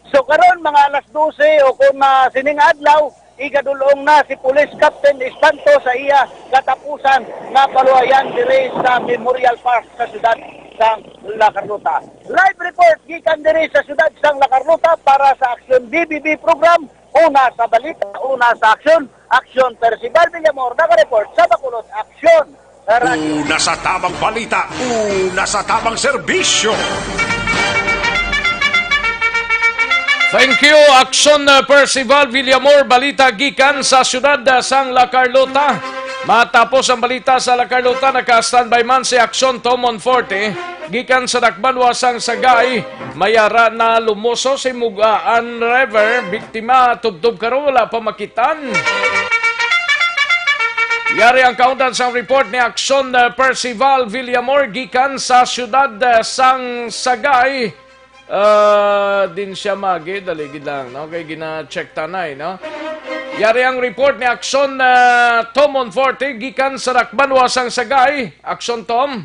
So karon, mga alas dose o kon, ah, sining adlaw, igadulong na si Police Captain Espanto sa iya katapusan nga paluwayan diri sa Memorial Park sa siyudad sang La Carlota. Live report gikan diri sa siyudad sang La Carlota para sa Aksyon B B B program. Una sa balita, una sa aksyon, Aksyon Percival Villamor, naka-report sa Bacolod. Aksyon! Radyo. Una sa tamang balita, una sa tamang serbisyo. Thank you, Aksyon, uh, Percival Villamor. Balita gikan sa siyudad, uh, sang La Carlota. Matapos ang balita sa La Carlota, naka-standby man si Aksyon Tom Monforte gikan sa Dakbanwa sang Sagay. Mayara na lumuso si Mugaan River, biktima tubtob karon wala pa makitan. Yari ang kaundan sang report ni Aksyon, uh, Percival Villamor gikan sa siyudad, uh, sang Sagay. Ah, din siya magi, dali gid lang, no? Kay gina-check tanay, no? Yari ang report ni Aksyon, ah, Tom Monforte gikan sa Dakbanwa sang Sagay. Aksyon, Tom.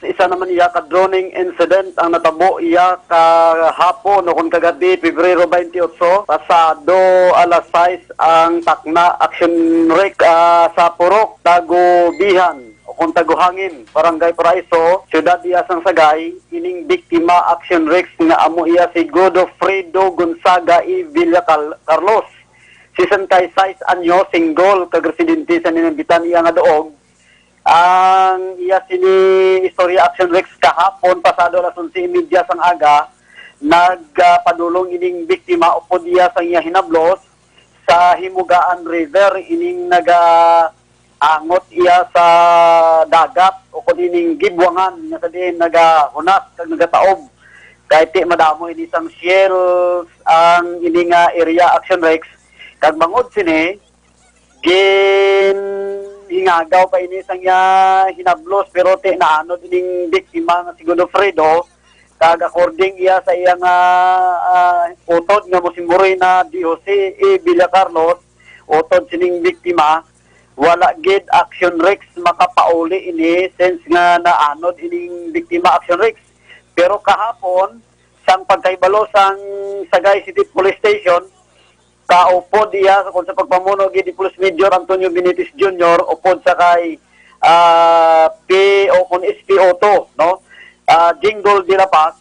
Isa naman iya ka droning incident ang natabo iya kahapon o kung kagabi, Pebrero twenty-eight, pasado alas sais ang takna. Action Rick, ah, sa Purok, Tagubihan o kung Taguhangin, Barangay Paraiso, Siyudad iya sang Sagay. Ining biktima, Action Rex, nga amo iya si Godofredo Gonzaga y Villa Cal- Carlos, sesenta y seis anyo, single, kag residente sa ninambitan iya nga duog. Ang iya sini istorya, Action Rex, kahapon, pasado alas onse y media sang aga, nagpadulong ining biktima upod iya sang iya hinablos sa Himugaan River, ining naga angot iya sa dagat o kon ining gibwangan nga sa diin nagahunas kag nagataob. Kay ti madamo ini sang shells ang ini nga area, Action Rex, kag bangod sini ginhingagaw pa ini sang iya hinablos, pero ti naanod ining biktima nga si Godofredo, kag according iya sa iya nga, ah, utod nga mosimburoy na D O C A Villa Carlos, utod sining biktima, wala gid, Action Rex, makapauli ini since nga naanod ining biktima, Action Rex. Pero kahapon, sang pagkahibalo sang Sagay City Police Station, kaupod iya sa, kung sa pagpamuno gid ni Police Major Antonio Benitez Junior, upod sa kay, ah, P O, kung S P O two, no? Ah, Jinggol de la Paz,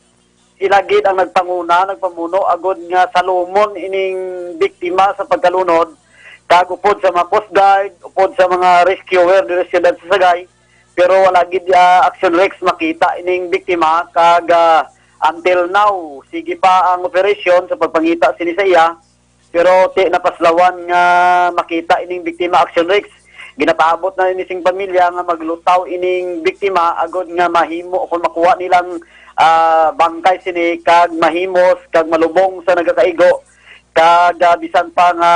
sila gid ang nagpanguna, nagpamuno agud nga salumon ining biktima sa pagkalunod, kag upod sa mga Coast Guard, upod sa mga rescuer diri sa siyudad sa Sagay, pero wala gid, ah, Action Rex, makita ining biktima, kag, ah, until now sige pa ang operasyon sa pagpangita sini sa iya. Pero ti napaslawan nga makita ining biktima, Action Rex. Ginapaabot na ini sing pamilya nga maglutaw ining biktima agod nga mahimo o kung makuha nilang, ah, bangkay sini kag mahimos kag malubong sa nagakaigo. Kag, ah, bisan pa nga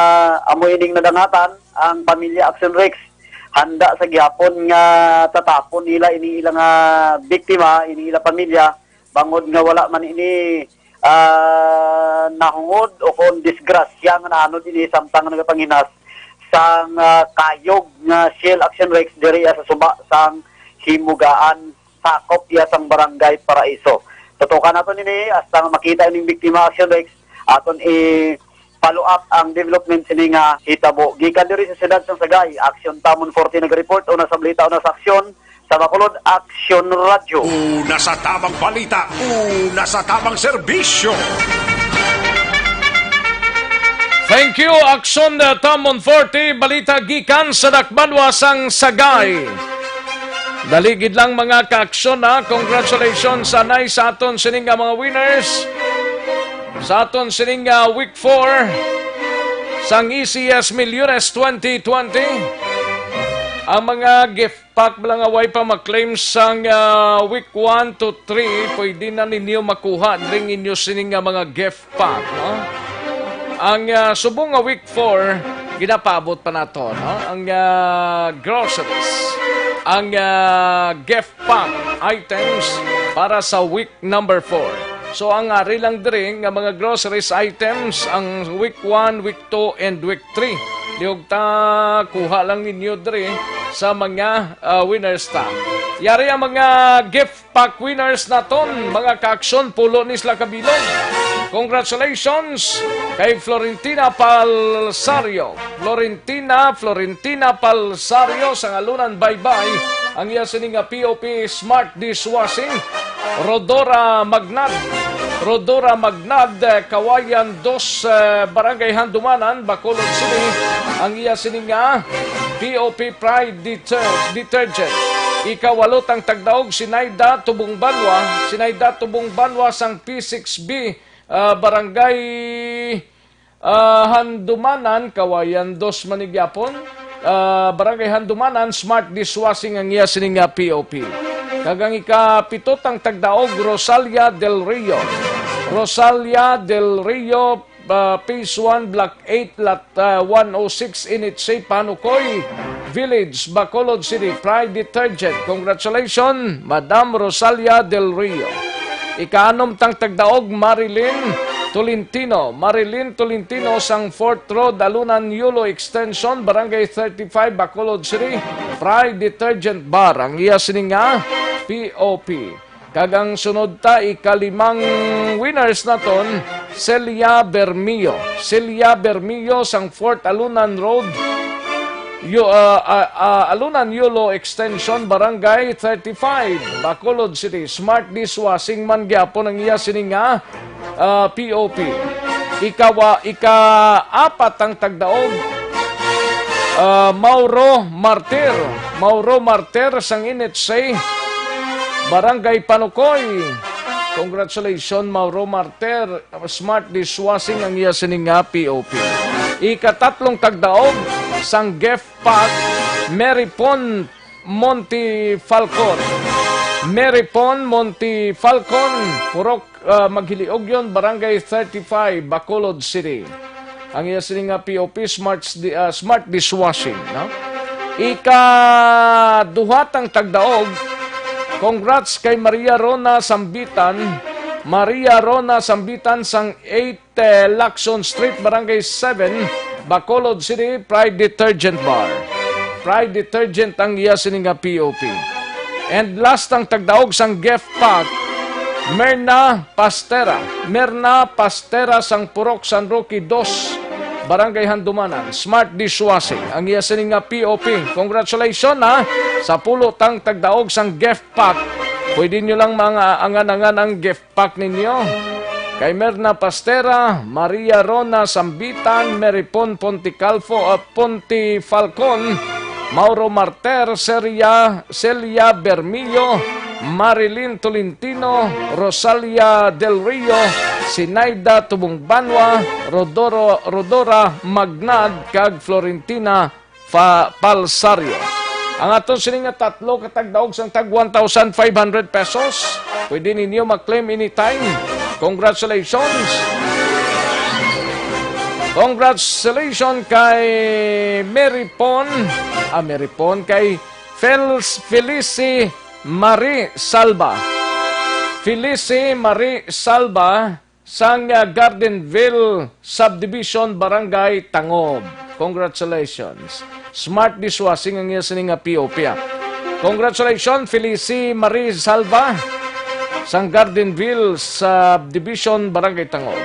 amo ining nadangatan, ang pamilya, Action Rex, handa sa gihapon nga tatapon nila ini ilang, ah, biktima, ini ilang pamilya, bangod nga wala man ini, ah, nahungod o kon disgrasya nga naanod ini samtang nagapanghinas sang, ah, kayog nga shell, Action Rex, diri sa suba sang Himugaan, sakop iya sang Barangay Paraiso. Tutukan nato nini hasta nga makita ining biktima, Action Rex, aton i-follow up ang development sini nga hitabo. Gikan diri sa siyudad sang Sagay, Action Tom Monforte nag-report, una sa balita, una sa aksyon, sa Bacolod Action Radyo. Una sa tamang balita, una sa tamang serbisyo. Thank you, Aksyon, uh, Tom Monforte. Balita gikan sa Dakbanwa sang Sagay. Dali gid lang, mga kaaksyon, ha. Congratulations, anay, sa aton sining nga mga winners. Sa aton sining nga week four sang E C S Milyones twenty twenty. Ang mga gift pack bala nga way pa ma-claim sang, ah, week one to three, pwede na ninyo makuha dring inyo sining nga mga gift pack, no? Ang, ah, subong nga week four, ginapaabot pa nato, no? Ang, ah, groceries, ang, ah, gift pack items para sa week number four. So, ang ari lang diri nga mga groceries items, ang week one, week two, and week three. Liog ta, kuha lang ninyo diri sa mga, ah, winners ta. Yari ang mga gift pack winners naton, mga kaaksyon, pulo ni sila kabilog. Congratulations kay Florentina Palsario. Florentina, Florentina Palsario, Sangalunan, Baybay, ang iya sini nga P O P Smart Dishwashing, Rodora Magnad, Rodora Magnad, eh, Kawayan dos, eh, Barangay Handumanan, Bacolod City, ang iya sini nga P O P Pride Deter-, Detergent. Ikawalo tang tagdaog, si Naida Tubong Banwa, si Naida Tubong Banwa sang P six B, ah, Barangay Ah, Handumanan, Kawayan dos man ni gyapon. Ah, Barangay Handumanan, smart dishwashing ang iya sini nga P O P. Kag ang ikapito tang tagdaog, Rosalia Del Rio. Rosalia Del Rio, ah, Phase one, Block eight, Lot, ah, one oh six, Init Safe, Panukoy Village, Bacolod City, Pride Detergent. Congratulations, Madam Rosalia Del Rio. Ikaanom tang tagdaog, Marilyn Tolentino. Marilyn Tolentino sang Fourth Road, Alunan Yulo Extension, Barangay thirty-five, Bacolod City. Pride Detergent Bar ang iya sini nga P O P. Kag ang sunod ta, ikalimang winners naton, Celia Bermio. Celia Bermio sang Fourth Alunan Road, Yu-, ah, ah, ah, Alunan Yulo Extension, Barangay thirty-five, Bacolod City. Smart dishwashing man gyapon ang iya sini nga, ah, P O P. Ikawa-, ikaapat ang tagdaog, ah, Mauro Martir. Mauro Martir sang Init Safe, Barangay Panukoy. Congratulations, Mauro Martir. Smart dishwashing ang iya sini nga P O P. Ikatatlong tagdaog sang gift pack, Mary Pon Monte Falcon. Mary Pon Monte Falcon, Purok, ah, Maghiliogyon, Barangay thirty-five, Bacolod City. Ang iya sini nga P O P, smart di-, ah, smart dishwashing, no? Ikaduha tang tagdaog, congrats kay Maria Rona Sambitan. Maria Rona Sambitan sang eight, eh, Lacson Street, Barangay seven, Bacolod City, Pride Detergent Bar. Pride Detergent ang iya sini nga P O P. And last ang tagdaog sang gift pack, Merna Pastera. Merna Pastera sang Purok San Roque dos, Barangay Handumanan. Smart dishwashing ang iya sini nga P O P. Congratulations, ha, sa pulo tang tagdaog sang gift pack. Pwede nyo lang mga angan-angan ang gift pack ninyo. Kay Merna Pastera, Maria Rona Sambitan, Mary Pon Ponticalfo, ah, Ponte Falcon, Mauro Marter, Celia, Celia Bermillo, Marilyn Tolentino, Rosalia Del Rio, Sinaida Tubong Banwa, Rodoro, Rodora Magnad, kag Florentina Fa-, Palsario. Ang aton sini nga tatlo ka tagdaog sang tag one thousand five hundred pesos. Pwede ninyo ma-claim anytime. Congratulations! Congratulations kay Mary Pon. Ah, Mary Pon, kay Fel-, Felici Marie Salva. Felici Marie Salva sang, ah, Gardenville Subdivision, Barangay Tangob. Congratulations. Smart dishwashing ang iya sini nga P O P, ah. Congratulations, Felici Marie Salva sang Gardenville Subdivision, Barangay Tangob.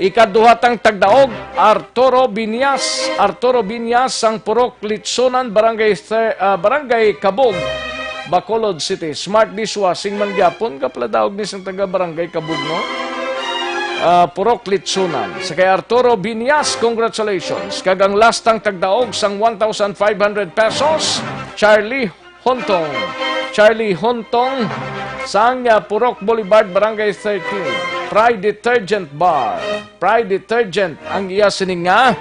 Ikaduha tang tagdaog, Arturo Binyas. Arturo Binyas sang Purok Litsunan, Barangay Thir-, ah, Barangay Kabog, Bacolod City. Smart dishwashing man gyapon, kapladaog ni sang taga Barangay Kabugno. Ah, Purok Litsunan. Sa kay Arturo Binyas, congratulations. Kag ang lastang tagdaog sang one thousand five hundred pesos, Charlie Hontong. Charlie Hontong, sang, ah, Purok Boulevard, Barangay thirteen. Pride Detergent Bar. Pride Detergent ang iya sini nga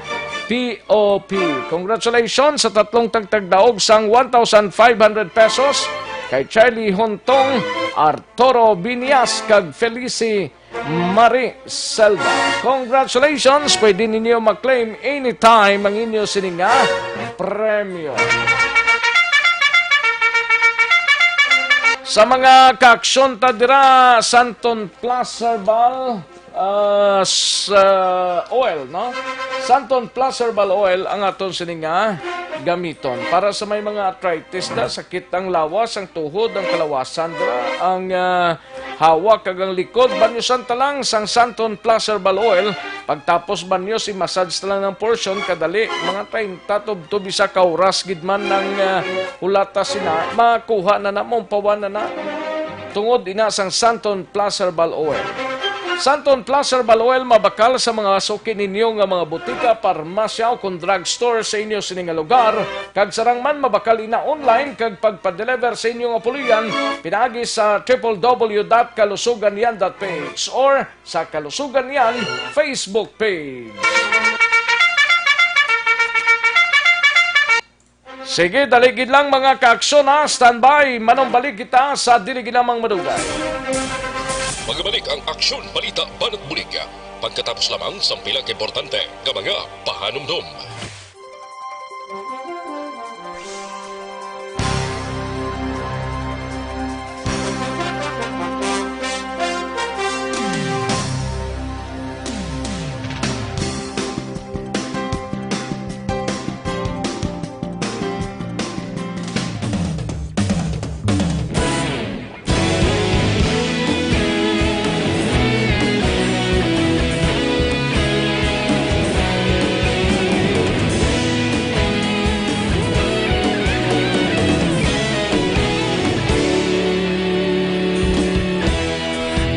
P O P. Congratulations sa tatlong tagtagdaog sang one thousand five hundred pesos kay Charlie Hontong, Arturo Binias, kag Felici Marie Selva. Congratulations! Pwede ninyo ma-claim anytime ang inyo sini nga premyo. Sa mga kaaksyon ta dira, Santon Plus Herbal, ah, sa oil, no? Santon Plus Herbal Oil ang aton sini nga gamiton para sa may mga arthritis na, sakit ang lawas, ang tuhod, ang kalawasan dira, ang, ah, hawak kag ang likod. Banyosan ta lang sang Santon Plus Herbal Oil. Pagtapos banyo, si massage ta lang ng portion, kadali, mga treinta to, to bisa ka oras gid man ang, ah, hulata sina, makuha na na, maumpawan na na. Tungod ina sang Santon Plus Herbal Oil. Santon Plus Herbal Oil mabakal sa mga suki ninyo nga mga butika, parmasya, o kon drugstore sa inyo sini nga lugar, kag sarang man mabakal ina online kag pagpa-deliver sa inyo nga puloy-an pinaagi sa triple W dot kalusugan yan dot P H or sa Kalusugan Yan Facebook page. Sige, dali gid lang, mga kaaksyon, ha. Standby, manumbalik kita sa dili gid lamang madugay. Magabalik ang Aksyon Balita Banat Bulig. Pagkatapos lamang sang pila ka importante nga mga pahanumdom.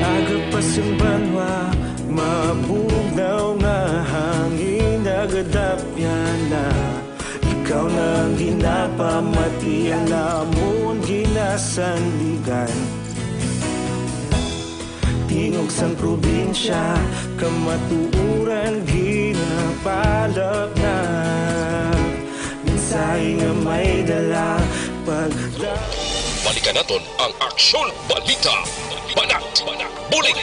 Aga pa sing banwa, mabugnaw nga hangin, nagadapyan na. Ikaw na ang ginapamati, ang amon ginasandigan. Tingog sang probinsya, kamatuoran ginapalapnap. Mensahe nga may dala, pagda- Balikan naton ang Aksyon Balita. Banat, Banat, Bulig.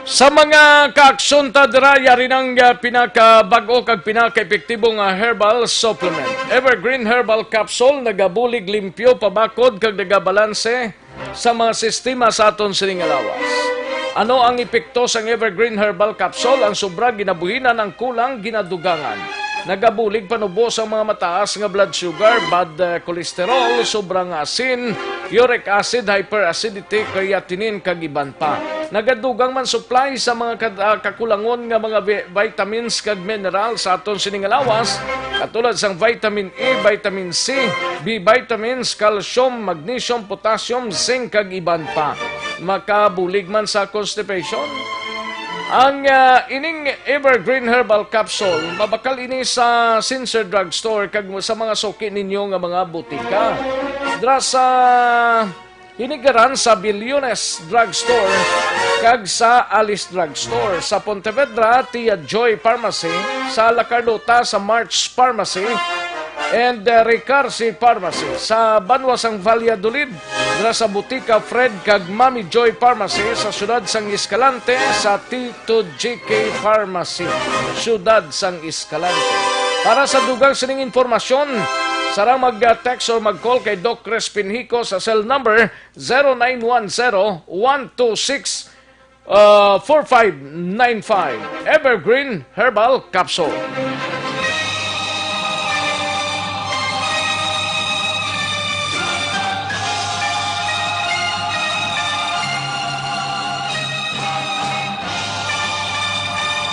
Sa mga kaaksyon ta dira, yari nang, ah, pinakabag-o kag pinakaepektibo nga herbal supplement. Evergreen Herbal Capsule nagabulig limpyo, pabakod kag nagabalanse sa mga sistema sa aton sining nga lawas. Ano ang epekto sang Evergreen Herbal Capsule? Ang sobra ginabuhinan, ang kulang ginadugangan. Nagabulig panubo sa mga mataas nga blood sugar, bad, eh, cholesterol, sobra nga asin, uric acid, hyperacidity, creatinine, kag iban pa. Nagadugang man supply sa mga kad-, ah, kakulangon nga mga vi-, vitamins kag mineral sa aton sini nga lawas, katulad sang vitamin A, vitamin C, B vitamins, calcium, magnesium, potassium, zinc, kag iban pa. Makabulig man sa constipation. Ang, ah, ining Evergreen Herbal Capsule, mabakal ini sa Sincere Drugstore kag sa mga suki ninyo nga mga butika. Dra sa Hinigaran sa Bilyones Drugstore kag sa Alice Drugstore. Sa Pontevedra, Tia Joy Pharmacy. Sa La Carlota, sa March Pharmacy and, uh, Ricarsi Pharmacy. Sa banwa sang Valladolid, dira sa Butika Fred kag Mami Joy Pharmacy. Sa siyudad sang Escalante, sa Tito G K Pharmacy, siyudad sang Escalante. Para sa dugang sining impormasyon, sarang mag-text o mag-call kay Doc Crispin Hico sa cell number zero nine one zero, one two six, uh, four five nine five. Evergreen Herbal Capsule.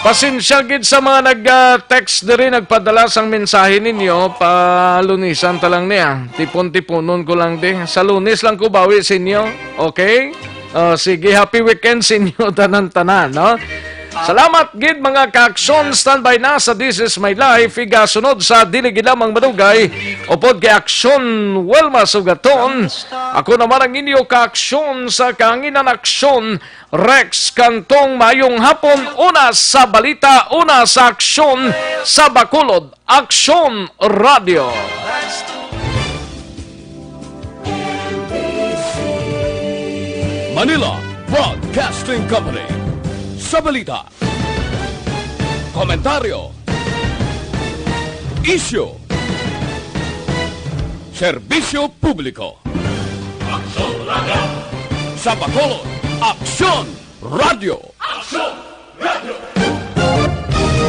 Pasensya gid sa mga nag, ah, text diri, nagpadala sang mensahe ninyo. Palunisan ta lang niya. Tipon-tipunon ko lang di. Sa Lunes lang ko bawi sa inyo. Okay? Ah, sige, happy weekend sa inyo tanan-tanan, no? Salamat gid, mga kaaksyon. Standby na sa This Is My Life. Igasunod sa dili gid lamang madugay, upod kay Aksyon Wilma Sugaton. Ako naman ang inyo kaaksyon sa kahanginan, Aksyon Rex Cantong. Mayong hapon. Una sa balita, una sa aksyon sa Bacolod, Aksyon Radio. Manila Broadcasting Company. Sa balita, komentaryo, isyu, serbisyo publiko. Aksyon Radio. Sa Bacolod, Aksyon Radio.